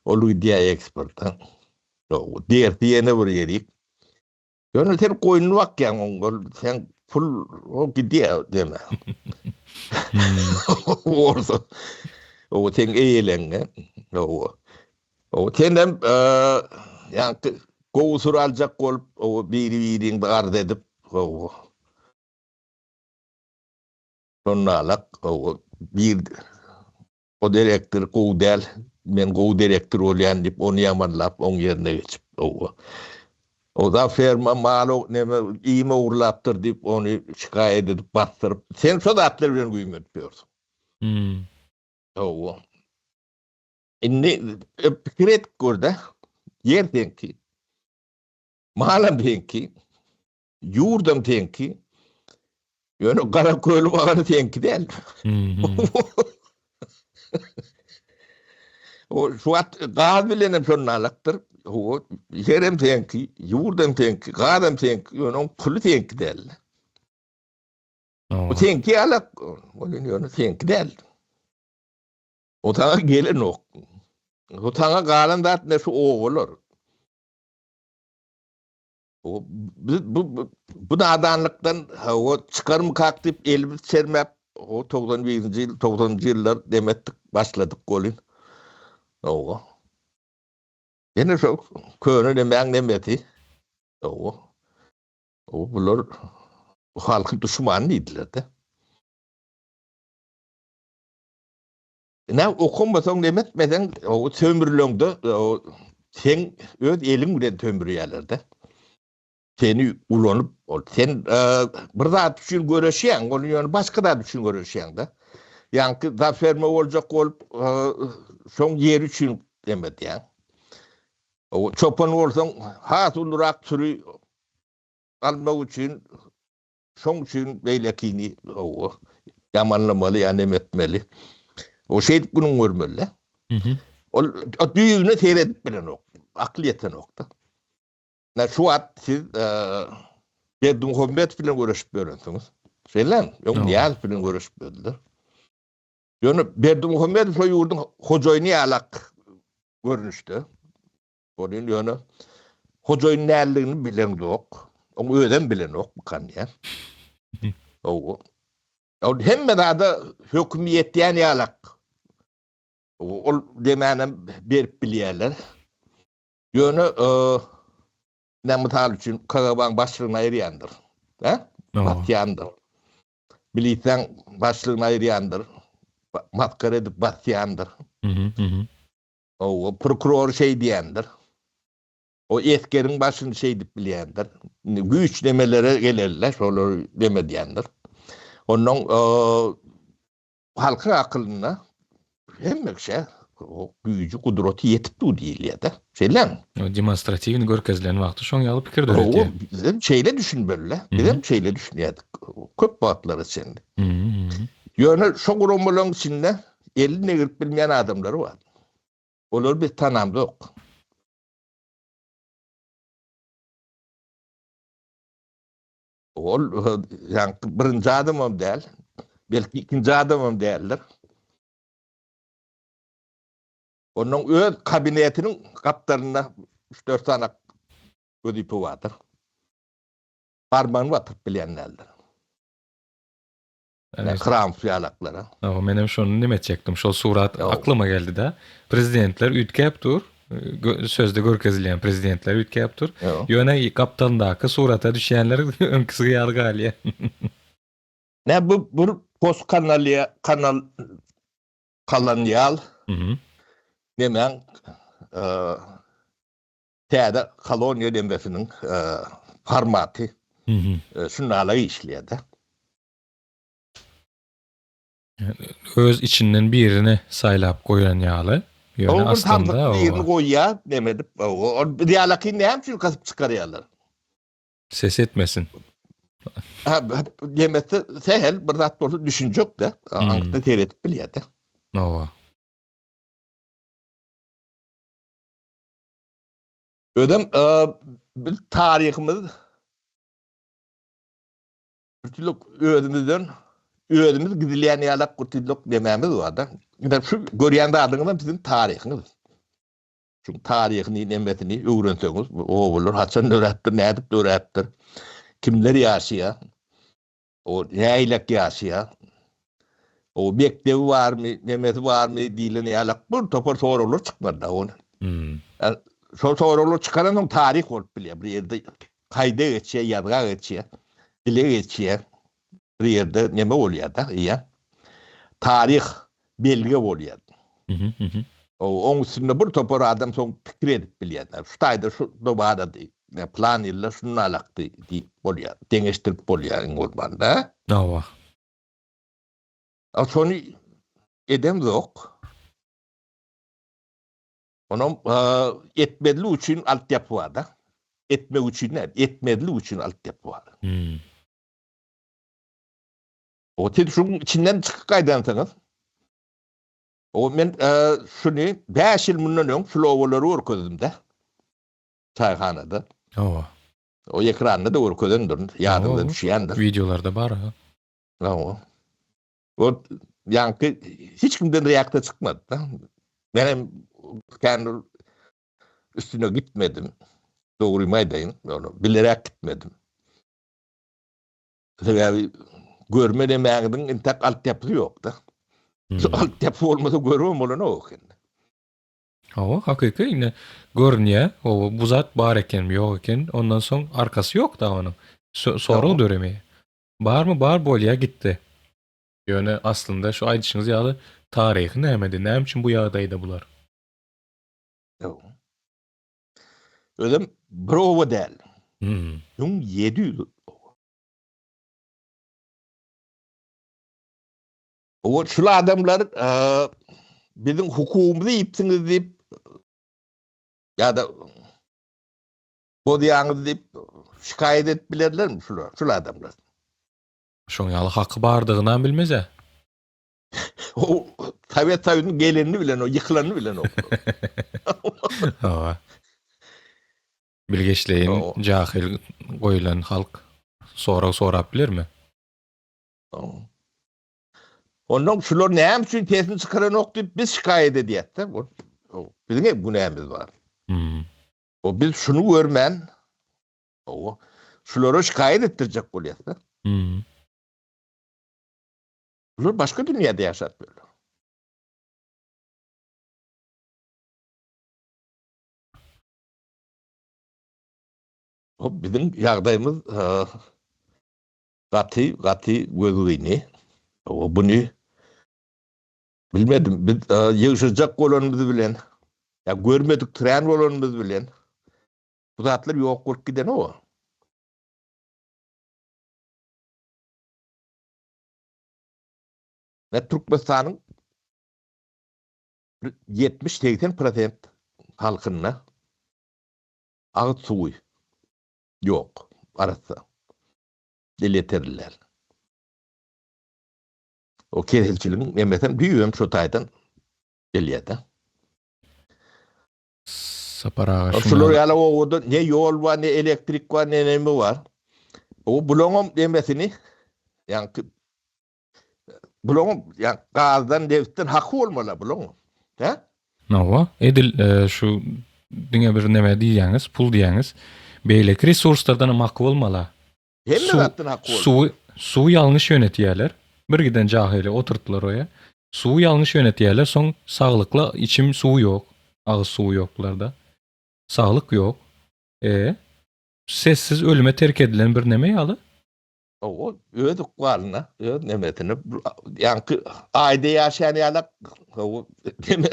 Speaker 2: Ol gidýär eksporta. Dersi ýene bir ýerik. Ýöne sen goýnuny bakýaň oň ol sen pul o gidýär deme. Orsa. O sen eýeleňe. O. O senem ýa gowy sür aljak bolup o biri-biriňde arz edip o. Şonda o bir O direktor gowy däl, men gowy direktor bolýan diýip, ony ýamanlap, oň ýerine geçip, owa. O-da ferma mal neme iým ogurlapdyr diýip, ony şikaýat edip basdyryp, sen şo zatlar bilen güýmenip ýörsüň.
Speaker 1: Hmm.
Speaker 2: Owa. Indi e, pikir edip gör-de, ýer seňki, malam seňki, Ýurdam seňki. Ýöne gara köli bagany seňki däl. O şu wagt gaz bilen hem şonda alakdyr. O ýerem seňki, ýurdam seňki, gazam seňki, ýöne oň puly seňki däl. O seňki alak, ol ýöne seňki däl. O saňa gelenok. O saňa galan zat ne şu obalar. Bu bu bu nadanlykdan o çykarmykak diýip elimiz çermäp o 91-nji ýyl 90-njy ýyllar demetdik başladyk welin. Owa. Ýene şo köne nemäň nemesi. Owa. O bular halkyň duşmany diýdiler-de. Ine okamasaň neme etmeseň o sömürleňde o seň öz eliň bilen sömürýärler-de. Seni ulanyp ol sen e, bir zat üçin göreşýäň, ol ýöne başga zat üçin göreşýäň-de. Ýaňky zaferme boljak bolup, e, şoň ýeri üçin neme edýäň. O çopan bolsaň has ulurak sürü almak üçin Şoň üçin beýlekini hawa ýamanlamaly ýa neme etmeli. O şeýdip günüň görmeli. Ol düýbüne seredip bilenok. Akyl ýetenok-da. Na şu wagt siz Berdimuhamedow bilen göreşip ýörensiňiz. Şeýlemi? Öň Nyýazow bilen göreşip ýördüler. Ýöne Berdimuhamedow şo ýurduň hojaýyny ýalak görnüşde. Bolýan ýöne hojaýyn däldigini bileňzok. Oň özem bilenok bu kanýa. Hawa. Ol hemme zada hökümi ýetýän ýalak. Ol demänem berip bilýärler. Ýöne ne mysal üçin KGB-nyň başlygyny aýyrýandyr. Hä? Basýandyr. Milisiýaň başlygyny aýyrýandyr. Maskara edip basýandyr. Owa, prokurory şeý diýendir. O esgeriň başyny şeýdip bilýändir. Indi güýç nemelere gelende şolary neme diýendir. Ondan halkyň akylynda hemme kişä o güýji, gudraty ýetip dur diýilýär-de. Şeýlemi?
Speaker 1: Demonstratiwny görkezilen wagty şoň ýaly pikir döredýär.
Speaker 2: Hawa, bizem şeýle düşünmeli-le. Bizem şeýle düşünýärdik köp wagtlara çenli. Ýöne şo guramalaryň içinde elini egirip bilmeýän adamlary bar. Olary biz tanamzok. Ol ýaňky birinji adamam däl, belki ikinji adamam däldir. Onuň öz kabinetiniň gapdalynda üç-dört sany wezipe bardyr. Barmagyny batyryp bilýän däldir. Kramp ýalaklara.
Speaker 1: Hawa, menem şony neme etjekdim. Şol surat aklyma geldi-de. Prezidentler üýtgäp dur. Sözde görkezilýän prezidentler üýtgäp dur. Ýöne gapdalyndaky surata düşýänler öňküsi ýaly galýar.
Speaker 2: Nä bu bir post kanalýa kanal kolonial nemäň täze koloniýa nemesiniň formaty şundalyk işleýär-de.
Speaker 1: Öz içinden birini saýlap goýan ýaly.
Speaker 2: Ýöne aslynda o birini goýýar, neme edip, ol bir ýalaky näme üçin kasyp çykarýarlar?
Speaker 1: Ses etmesin.
Speaker 2: Ha, demesi sähel bir zat bolsa düşünjek-de, aňyrsy seredip bilýär-de.
Speaker 1: Hawa.
Speaker 2: Özem biz taryhymyz Gurtuluk özümizden özümiz gizleýän ýalak gurtuluk demämiz bar-da. Ine şu görýän zadyňyzam siziň taryhyňyz. Şu taryhyny, nemesini öwrenseňiz, bu obalar haçan döräpdir, nädip döräpdir, kimler ýaşaýar, o nähilek ýaşaýar, o mekdebi barmy, nemesi barmy diýlen ýalak bir topar soraglar çykmady-da ony.
Speaker 1: Hmm.
Speaker 2: Şol soraglar çykaransoň taryh bolup bilýär. Bir ýerde Kaýda geçýär, ýazga geçýär, dile geçýär. Bir ýerde neme bolýar-da, eýýäm taryh belge bolýar. Oň üstünde bir topar adam soň pikir edip bilýärler. Şu taýda şu barady, plan ýylda şundan alakdy diýip bolýar. Deňeşdirip bolýar iň bolmanda.
Speaker 1: Hawa.
Speaker 2: A şony edemzok. Onam etmezlik üçin altyapy bar-da. Etmek üçin däl, etmezlik üçin altyapy bar.
Speaker 1: Hmm.
Speaker 2: O siz şuň içinden çykyp gaýdansyňyz. O men şuny 5 ýyl mundan öň şul obalary görkezdim-de. Çaýhanada.
Speaker 1: Hawa.
Speaker 2: O ekranda da görkezendirin, ýadyňyza düşýändir.
Speaker 1: Wideolarda bar.
Speaker 2: Hawa. O ýaňky hiç kimden reaksiýa çykmady da. Men hem kän üstüne gitmedim. Dogrymy aýdaýyn, ony bilerek gitmedim. Sebäbi görme demäňiziň intäk altyapysy ýok-da. Şu altyapy bolmasa görübem bolanok indi.
Speaker 1: Hawa, hakyky indi görünýär, hawa, bu zat bar ekenmi, ýok eken, ondan soň arkasy ýok-da onuň. Sorag döremeýär. Barmy bar bolýa gitdi. Ýöne aslynda şu aýdyşyňyz ýaly taryhy nämedi näme üçin bu ýagdaýda bular?
Speaker 2: Ýok. Özem bir oba däl. 1700 oba. Oba şul adamlar biziň hukugymyzy iýipsiňiz diýip ýa-da bozýaňyz diýip şikaýat edip bilerlermi şular, şul adamlar?
Speaker 1: Şoň ýaly haky bardygynam bilmez-ä.
Speaker 2: O Sowet Soýuzynyň gelenini bilenok, ýykylanyny bilenok.
Speaker 1: Hawa. Bilgeşleýin jahyl goýlan halk sorag sorap bilermi?
Speaker 2: Ondan şular näme üçin sesini çykaranok diýip biz şikaýat edýäs-de. Biziň hem günämiz bar.
Speaker 1: Hmm.
Speaker 2: O biz şuny görmän, o şulara şikaýat etdirjek bolýas-da.
Speaker 1: Hmm.
Speaker 2: Bular başga dünýäde ýaşap ýörler. Hop biziň ýagdaýymyz gaty gaty gözgyny. Buny bilmedim. Biz ýygşyrjak bolanymyz bilen, ýa görmedik tren bolanymyz bilen bu zatlar ýok bolup gidenok. Ve Türkmenistanyň 70-80 prosent halkynda agyz suwy ýok, arassa. Elýeterli däl. O keselçiligiň nemesem düýbem şo taýdan gelýär-de.
Speaker 1: Sapar aga
Speaker 2: şular ýaly obada ne ýol bar, ne elektrik bar, ne neme bar. O bulaňam nemesini, ýaňky bulaňam ýa gazdan, nebitden haky bolmaly bulaň. Hä?
Speaker 1: Hawa, edil e, şu diňe bir neme diýýäňiz, pul diýýäňiz. Beýleki resurslardan hem haky bolmaly.
Speaker 2: Hemme zatdan haky bolmaly.
Speaker 1: Suwy, suwy ýalňyş ýönetýärler. Bir giden jahyly oturtdylar oýa. Suwy ýalňyş ýönetýärler, soň saglykly içim suwy ýok. Agyz suwy ýok bularda. Saglyk ýok. E, sessiz ölüme terk edilen bir neme ýaly.
Speaker 2: Hawa, öz ykbalyna, öz nemesine, ýaňky aýda ýaşaýan ýalak, hawa, neme,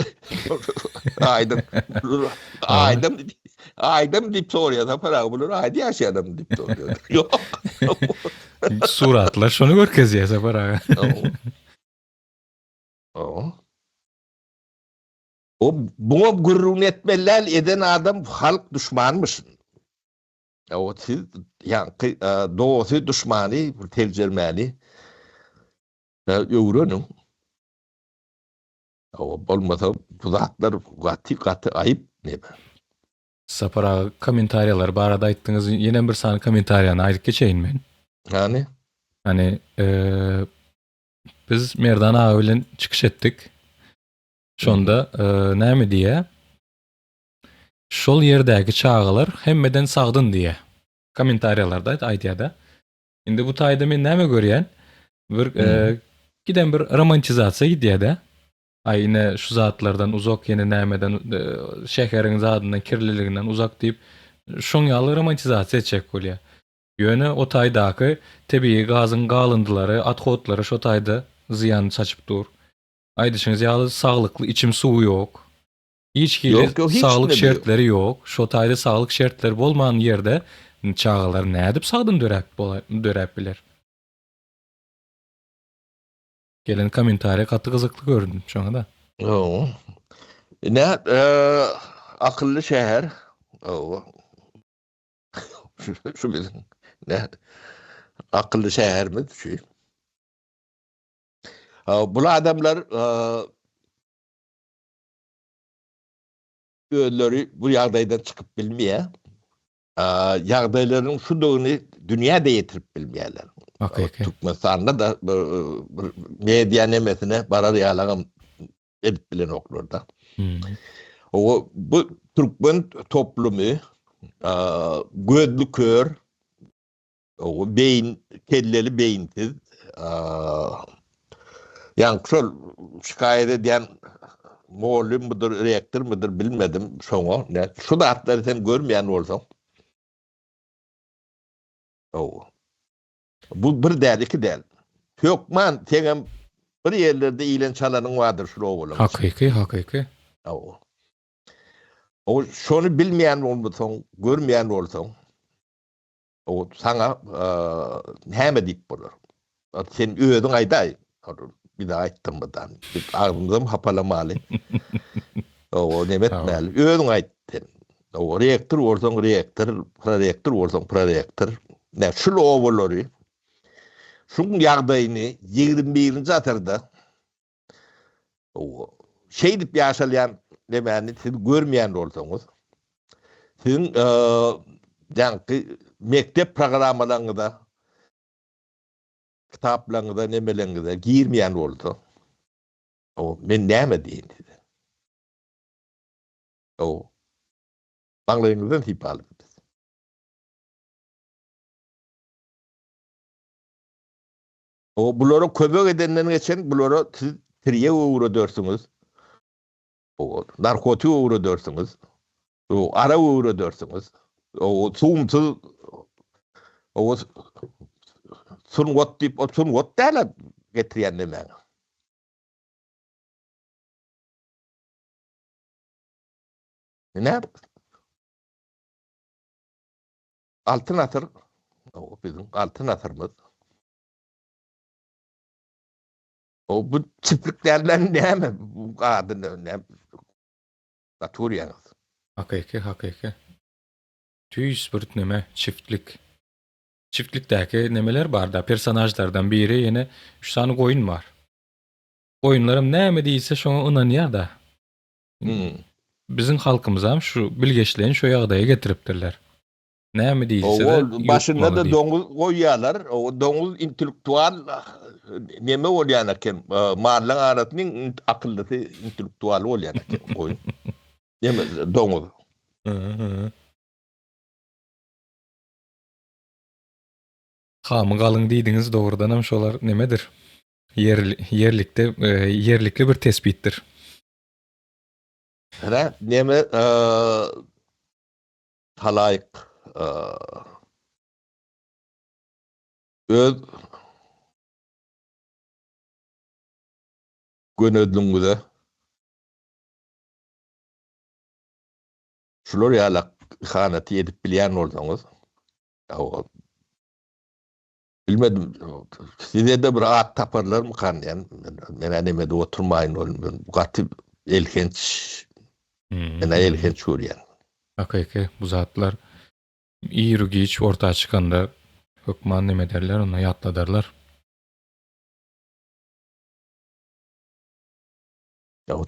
Speaker 2: aýda, aýda, aýdam diýip soraýar Sapar aga, bular aýda ýaşaýanam diýip soraýar. Ýok.
Speaker 1: Suratlar şony görkezýär Sapar aga.
Speaker 2: Hawa. O buňa gürrüňini etmeli däl, eden adam halk duşmanmyş. O siz ýaňky dosty duşmany bir seljermäni öwreniň. O bolmasa bu zatlar gaty gaty aýyp neme.
Speaker 1: Sapar aga kommentariýalar barada aýtdyňyz ýenem bir sany kommentariýany aýdyp geçeýin men.
Speaker 2: Hany?
Speaker 1: Hany biz Merdan aga bilen çykyş etdik. Şonda näme diýýär? Şol ýerdäki çagalar hemmeden sagdyn diýýä. Kommentariýalarda aýdýada. Indi bu taýda men näme görýän? Bir e, giden bir romantizasiýa gidýär-de. Aý ine şu zatlardan uzak ýene nämeden e, şäheriň zadyndan kirliliginden uzak diýip şoň ýaly romantizasiýa etjek bolýar. Ýöne o taýdaky tebigy gazyň galyndylary, othodlary şo taýda zyýan saçyp dur. Aýdyşyňyz ýaly saglykly içim suwy ýok. Hiç hili
Speaker 2: Ýok, ýok, hiç
Speaker 1: saglyk
Speaker 2: kimde ýok.
Speaker 1: şertleri ýok. Şo taýda saglyk şertleri bolman ýerde çagalar nädip sagdyn döräp döräp biler? Gelen kommentariýa gaty gyzykly gördüm şoňa-da.
Speaker 2: Hawa. Ine, akylly şäher. Hawa. Şu biziň ne akylly şäherimiz şu. Bul adamlar özleri bu ýagdaýdan çykyp bilmeýär. Ýagdaýlarynyň şudugyny dünýä-de ýetirip bilmeýärler.
Speaker 1: Hakyky.
Speaker 2: Türkmenistanda da bir media nemesine barar ýalagam edip bilenoklar-da. O bu türkmen toplumy gözli kör, O beýin, kelleli beýinsiz. Ýaňky şol şikaýat edýän mugallymydyr, rektormydyr bilmedim şoňa. Şu zatlary sen görmeýän bolsaň. Hawa. Bu bir däl, iki däl. Hökman seňem bir ýerlerde iýlen çalanyň bardyr şul obalaryň.
Speaker 1: Hakyky, hakyky.
Speaker 2: Hawa. O şony bilmeýän bolmasaň, görmeýän bolsaň, O saňa näme diýip bolar? Sen özüň aýdaý. Bize aýtdyň birden. Biz agzymyzam hapalamaly. O neme etmäli. Özüň aýt sen. O rektor bolsaň rektor, prorektor bolsaň prorektor. Nä şul obalary şuň ýagdaýyny 21-nji asyrda Şeýdip ýaşalýan nemäni siz görmeýän bolsaňyz, siziň ýaňky mekdep programmalaryňyza, kitaplaryňyza, nemeleriňize girmeýän bolsa, o men näme diýeýin size? O maňlaýyňyzdan sypalyň biz. O bulara kömek edenden geçen bulara siz tirýek öwredersiňiz. O narkotik öwredersiňiz. O arak öwredersiňiz. O suwumsyz o sungat diýip, o sungat däl getirýän nemäň. Ine Altyn asyr, o biziň altyn asyrymyz. O bu çiftlik dälden näme bu ady näme? Gaty görýäňiz.
Speaker 1: Hakyky, hakyky. Tüýs bir neme, çiftlik. Çiftlikdäki nemeler bar-da, personažlardan biri ýene üç sany goýun bar. Goýunlaram näme diýilse şoňa ynanýar-da. Biziň halkymyzam şu bilgeşleýin şu ýagdaýa getiripdirler. Näme diýilse-de
Speaker 2: Owo, başynda-da doňuz goýýarlar. O doňuz intellektual neme bolýan eken. Mallaň arasynda iň akyllysy intellektualy bolýan eken goýun. Neme doňuz.
Speaker 1: Hamy galyň diýdiňiz dogrudanam şolar nemedir? Ýerlikde ýerlikli bir tespitdir.
Speaker 2: Hä, neme halaýyk öz gönezligiňize şular ýalak ihanaty edip bilýän bolsaňyz, bilmedim, size-de bir at taparlarmykan diýen, men-ä neme edip oturmaýyn, ol gaty elhenç, men-ä elhenç görýän.
Speaker 1: Hakyky bu zatlar iru-giç orta çykanda hökman neme ederler, onda ýatladarlar.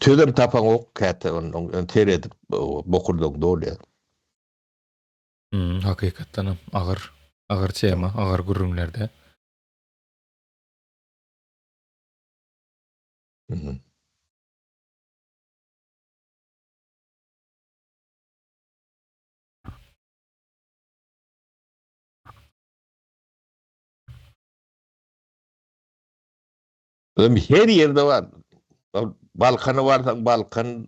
Speaker 2: Sözem tapaňok käte ondan seredip bokurdagyň dolýar.
Speaker 1: Hmm, hakykatdanam agyr, agyr tema, agyr gürrüňlerde.
Speaker 2: Özem her ýerde bar. Balkana barsaň Balkan,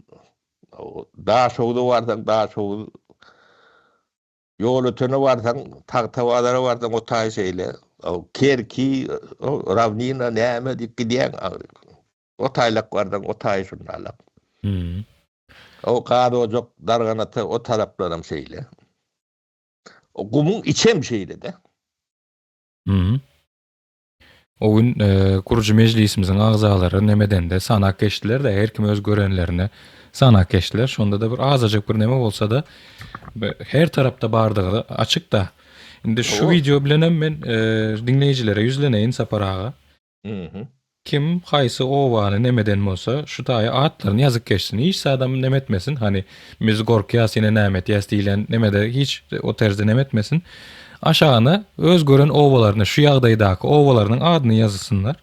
Speaker 2: Daşogza barsaň Daşoguz, Ýolötene barsaň, Tagtabazara barsaň o taý şeýle. Kerki, Rawnina näme diýip gidýäň. O taýlak barsaň o taý şundalak. O gaz ojak Darganata o taraplaram şeýle. O gumuň içem şeýle-de.
Speaker 1: O gün gurujy mejlisimiziň agzalary nemedende sanak geçdiler-de, her kim öz görenlerini sanak geçdiler. Şonda-da bir azajyk bir neme bolsa-da her tarapda bardygy açyk-da. Indi şu wideo bilenem men diňleýjilere ýüzleneýin Sapar aga. Kim haýsy obany nemeden bolsa şu taýa atlaryny ýazyp geçsin. Hiç zadam neme etmesin. Hany biz gorkýas ýene näme etýäs diýlen nemede hiç o terzde neme etmesin. Aşagyna öz gören obalaryny şu ýagdaýdaky obalarynyň adyny ýazysynlar.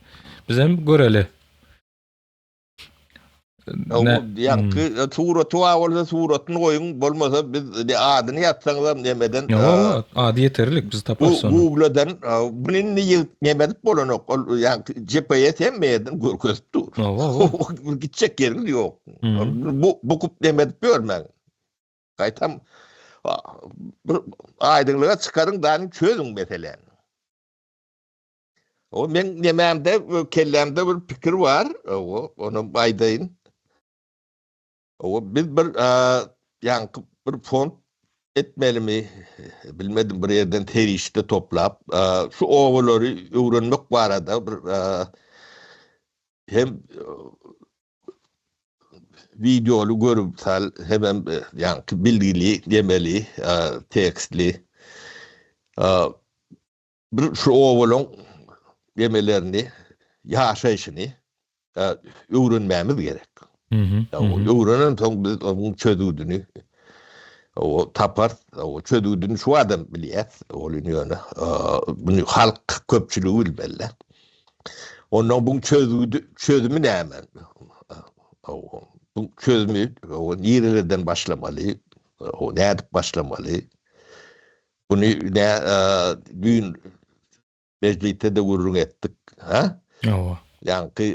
Speaker 1: Bizem göreli.
Speaker 2: Ýaňky suraty bar bolsa suratyny goýuň, bolmasa biz adyny ýazsaňyzam nemeden.
Speaker 1: Ýok, ady ýeterlik, biz taparys
Speaker 2: ony. Google'dan muny indi ýygyp neme edip bolanok. Ol ýaňky GPS hemme ýerden görkezip dur. Gitjek ýeriňiz ýok. Bu bukup neme edip ýörmäň. Gaýtam bir aýdyňlyga çykaryň, dany çözüň meseläni. O men nemämde kellämde bir pikir bar. O ony aýdaýyn. O biz bir ýaňky bir fond etmelimi bilmedim bir ýerden serişde toplap şu obalary öwrenmek barada bir hem wideoly görüp sal hemem ýaňky bilgili demeli tekstli Bir şu obalaň gemelerini, ýaşaýşyny öwrenmämiz gerek. Öwrenen soň biz onuň çözgüdini taparys. Çözgüdini şu adam bilýär. Ol ýöne muny halk köpçüligi bilmeli. Ondan bu çözgüdi çözümi näme? Bu çözümi nirelerden başlamaly? Nädip başlamaly? Buny nä düýn. Mejlisde-de gürrüň etdik. Hä?
Speaker 1: Hawa.
Speaker 2: Ýaňky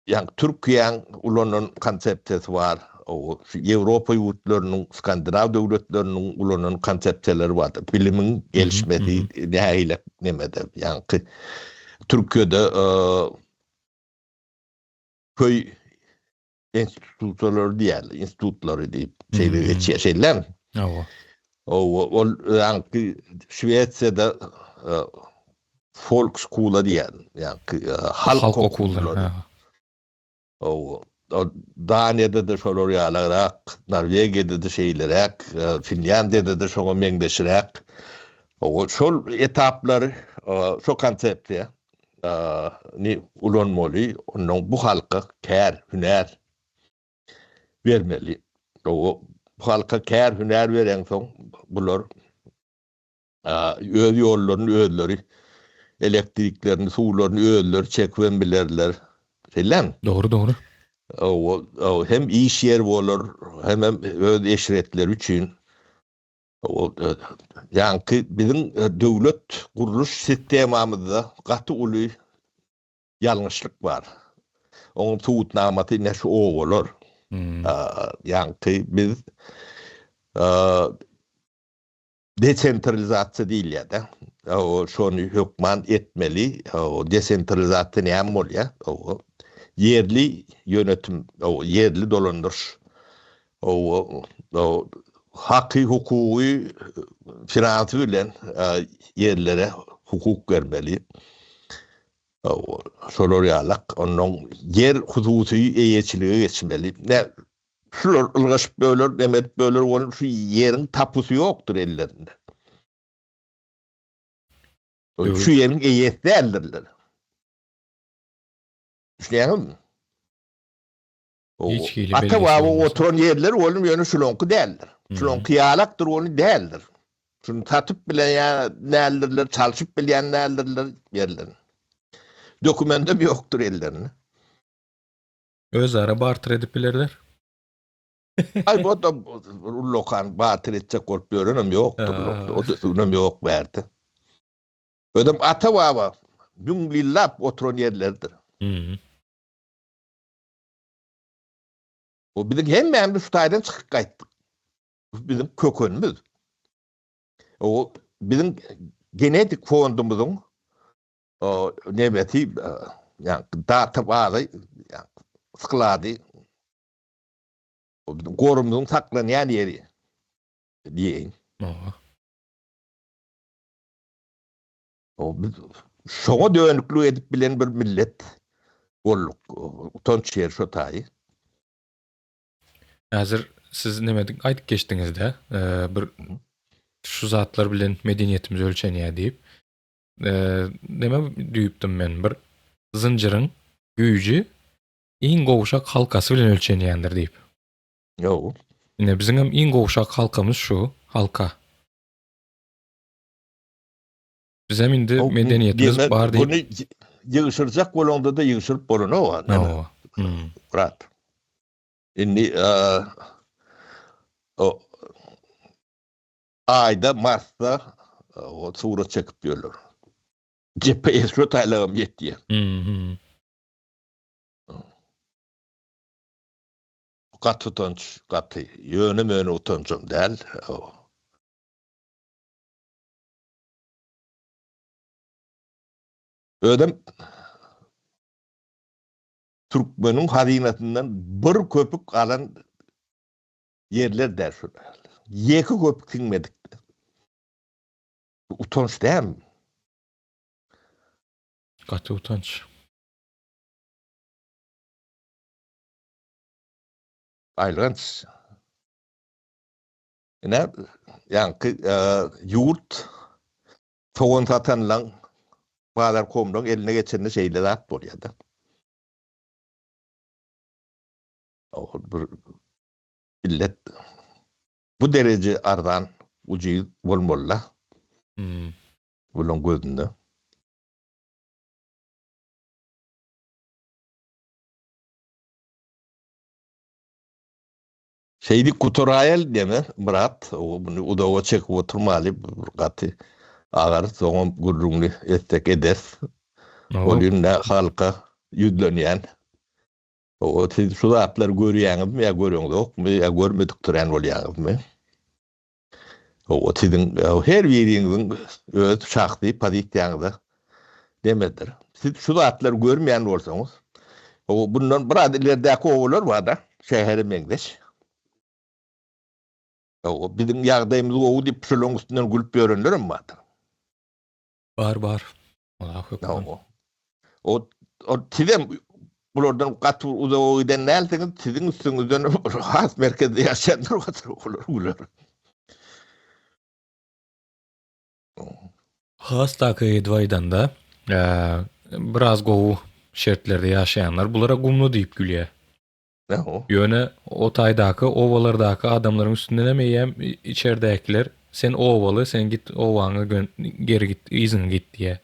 Speaker 2: ýaňky Türkiýäň ulanan konsepsiýasy bar. O şu Ýewropa ýurtlarynyň, Skandinaw döwletleriniň ulanan konsepsiýalary bar. Bilimiň gelişmesi nähili nemede. Ýaňky Türkiýede köý institutlary diýýärler, institutlary diýip şeýle geçýär, şeýlemi?
Speaker 1: Hawa.
Speaker 2: Hawa, ol ýaňky Şwesiýada folkskola diýýär, ýaňky halk okuwlary. Hawa. Daniýada-da şolar ýalyrak, Norwegiýada-da şeýleräk, Finlýandiýada-da şoňa meňzeşräk. Hawa, şol etaplary, şo konsepsiýa ni ulanmaly, ondan bu halka kär, hünär bermeli. Bu halka kär, hünär bereňsoň, bular öz ýollaryny özleri, elektriklerini, suwlaryny özleri çekibem bilerler. Şeýlemi?
Speaker 1: Dogry, dogry.
Speaker 2: Hem iş ýeri bolar, hemem öz eşretleri üçin. Ýaňky biziň döwlet gurluş sistemamyzda gaty uly ýalňyşlyk bar. Onuň subutnamasy ine şu obalar. Ýaňky biz desentralizasiýa diýilýär-de. Şony hökman etmeli. Desentralizasiýa näme bolýar? Ýerli ýönetim, ýerli dolandyryş. Haky, hukugy, finansy bilen ýerlere hukuk bermeli. Şolar ýalak. Onnoň ýer hususy eýeçilige geçmeli. Şular ylgaşyp böler, neme edip böler bolup şu ýeriň tapusy ýokdur ellerinde. Şu ýeriň eýesi däldirler. Düşünýäňizmi?
Speaker 1: Hiç hili
Speaker 2: Ata baba oturan ýerler bolum ýöne şulaňky däldir. Şulaňky ýalakdyr ony däldir. Şuny satyp bilen däldirler, çalşyp bilýän däldirler ýerlerini. Dokumentem ýokdur ellerinde.
Speaker 1: Özara barter edip bilerler.
Speaker 2: Aý bu da ullakan barter etjek bolup ýörenem ýokdur. O düzgünem ýok bärde. Özem ata-baba müňýyllap oturan ýerleridir. O biziň hemmämiz şu taýdan çykyp gaýtdyk. Bu biziň kökenimiz. O biziň genetik fondumyzyň o nebeti, ýa data bazy, ýa sklady. O biziň gorumyzyň saklanýan ýeri diýeýin.
Speaker 1: Oha.
Speaker 2: O biz şoňa dönüklik edip bilen bir millet bolduk. Utanç ýeri şo taýy.
Speaker 1: Häzir siz neme aýdyp geçdiňizde, bir şu zatlar bilen medeniýetimiz ölçenýär diýip. Neme düýpdim men bir zynjyryň güýji iň gowşak halkasy bilen ölçenýändir diýip.
Speaker 2: Ýok.
Speaker 1: Ine biziňem iň gowşak halkamyz şu halka. Bizem indi medeniýetimiz bar diýip.
Speaker 2: Bunu ýygşyrjak bolaňda-da ýygşyryp bolanok.
Speaker 1: Hawa. Hmm.
Speaker 2: Brat. Indi o Aýda, Marsda o surat çekip ýörler. GPS şo taýlagam ýetýär.
Speaker 1: Hmm.
Speaker 2: Gaty utanç, gaty. Ýöne-möne utanjam däl. Özem türkmeniň hazynasyndan bir köpük alan ýerler däl şol. Ýeke köpük siňmedik. Utanç dälmi?
Speaker 1: Gaty utanç.
Speaker 2: Aýylganç. Ine, ýaňky ýurt sogan satanlaň, bazarkomlaň eline geçende şeýle zat bolýar-da. Bir millet bu dereje arzan, ujyz bolmaly-da.
Speaker 1: Hmm.
Speaker 2: Bulaň gözünde. Şeýdip gutaraýaly diýme, Myrat, muny uzaga çekip oturmaly, gaty. Agar soňam gürrüňini etsek ederis. Ol indi halka ýüzlenýän. O siz şu zatlary görýäňizmi ýa göreňzokmy ýa görmedik duran bolýaňyzmy? O siziň her biriňiziň öz şahsy pozisiýaňyza demedir. Siz şu zatlary görmeýän bolsaňyz, o bundan biraz ilerdäki obalar bar-da, şähere meňzeş. O biziň ýagdaýymyz gowy diýip şolaryň üstünden gülüp ýörenlerem bardyr.
Speaker 1: Bar bar. Ola hökman.
Speaker 2: O o sizem bulardan gaty uzaga giden dälsiňiz, siziň üstüňizden has merkezde ýaşaýanlar bardyr, olar güler.
Speaker 1: Has takyk edip aýdanda, biraz gowy şertlerde ýaşaýanlar bulara gumly diýip gülýär. Ýöne o taýdaky obalardaky adamlaryň üstündenem eýýäm içerdäkiler sen obaly, sen git obaňa gön geri git, yzyňa git diýýär.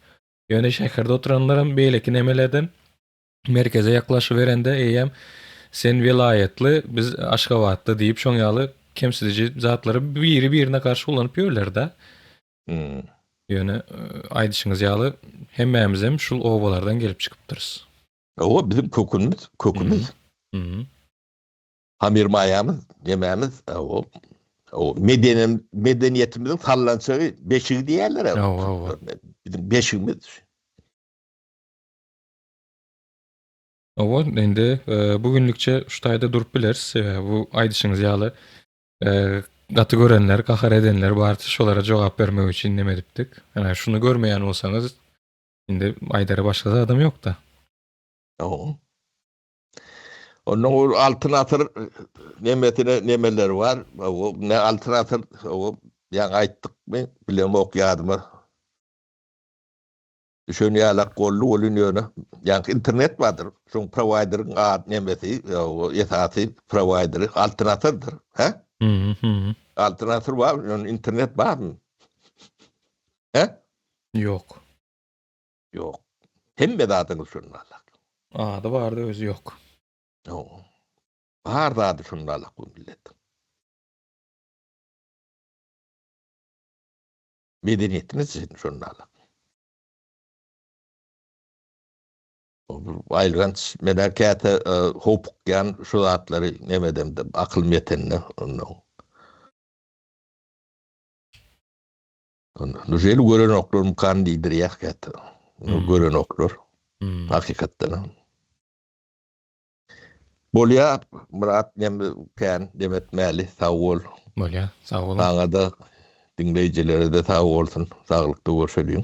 Speaker 1: Ýöne şäherde oturanlaram beýleki nemelerden merkeze ýaklaşyberende eýýäm sen welaýatly, biz aşgabatly diýip şoň ýaly kemsidiji zatlary biri-birine garşy ulanyp ýörler-de. Ýöne aýdyşyňyz ýaly hemmämizem şul obalardan gelip çykypdyrys.
Speaker 2: Hawa, biziň kökünimiz, kökümiz. Hamyr maýamyz, nemämiz, hawa. O medeni medeniýetimiziň sallançagy, beşigi diýýärler.
Speaker 1: Hawa, hawa.
Speaker 2: Biziň beşigimiz.
Speaker 1: Hawa, indi e, bu günlükçe şu taýda durup bileris. Sebäbi bu aýdyşyňyz ýaly e, gaty görenler, gahar edenler bardy. Şolara jogap bermek üçin neme edipdik. Ýa şuny görmeýän bolsaňyz, Indi aýdara başga zadam ýok-da.
Speaker 2: Ýok. Onda ol Altyn asyr nemesine nemeleri bar. O ne Altyn asyr, o ýaňy aýtdykmy, bilemok ýadyma. Düşen ýalak boldy welin ýöne ýaňky internet bardyr. Şoň prowaýderiň ady nemesi, o esasy prowaýderi Altyn asyrdyr, hä?
Speaker 1: Mhm.
Speaker 2: Altyn asyr bar, ýöne internet barmy? Hä?
Speaker 1: Ýok.
Speaker 2: Ýok. Hemme zadyňyz şunda alak.
Speaker 1: Ady bardy özi ýok.
Speaker 2: Ýok. Bar zady şunda alak bu milletiň. Medeniýetimiz şunda alak. Aýylganç menä käte hopukýan şu zatlary nemedemde akylym ýetende ondan. Nujeli görenoklarmykan diýdirýär käte. Görenoklar. Hakykatdan. Bolýa Myrat nem kän dem etmäli sag bol.
Speaker 1: Bolýa sag boluň.
Speaker 2: Saňa-da diňleýjilere-de sag bolsun. Saglykda görşeliň.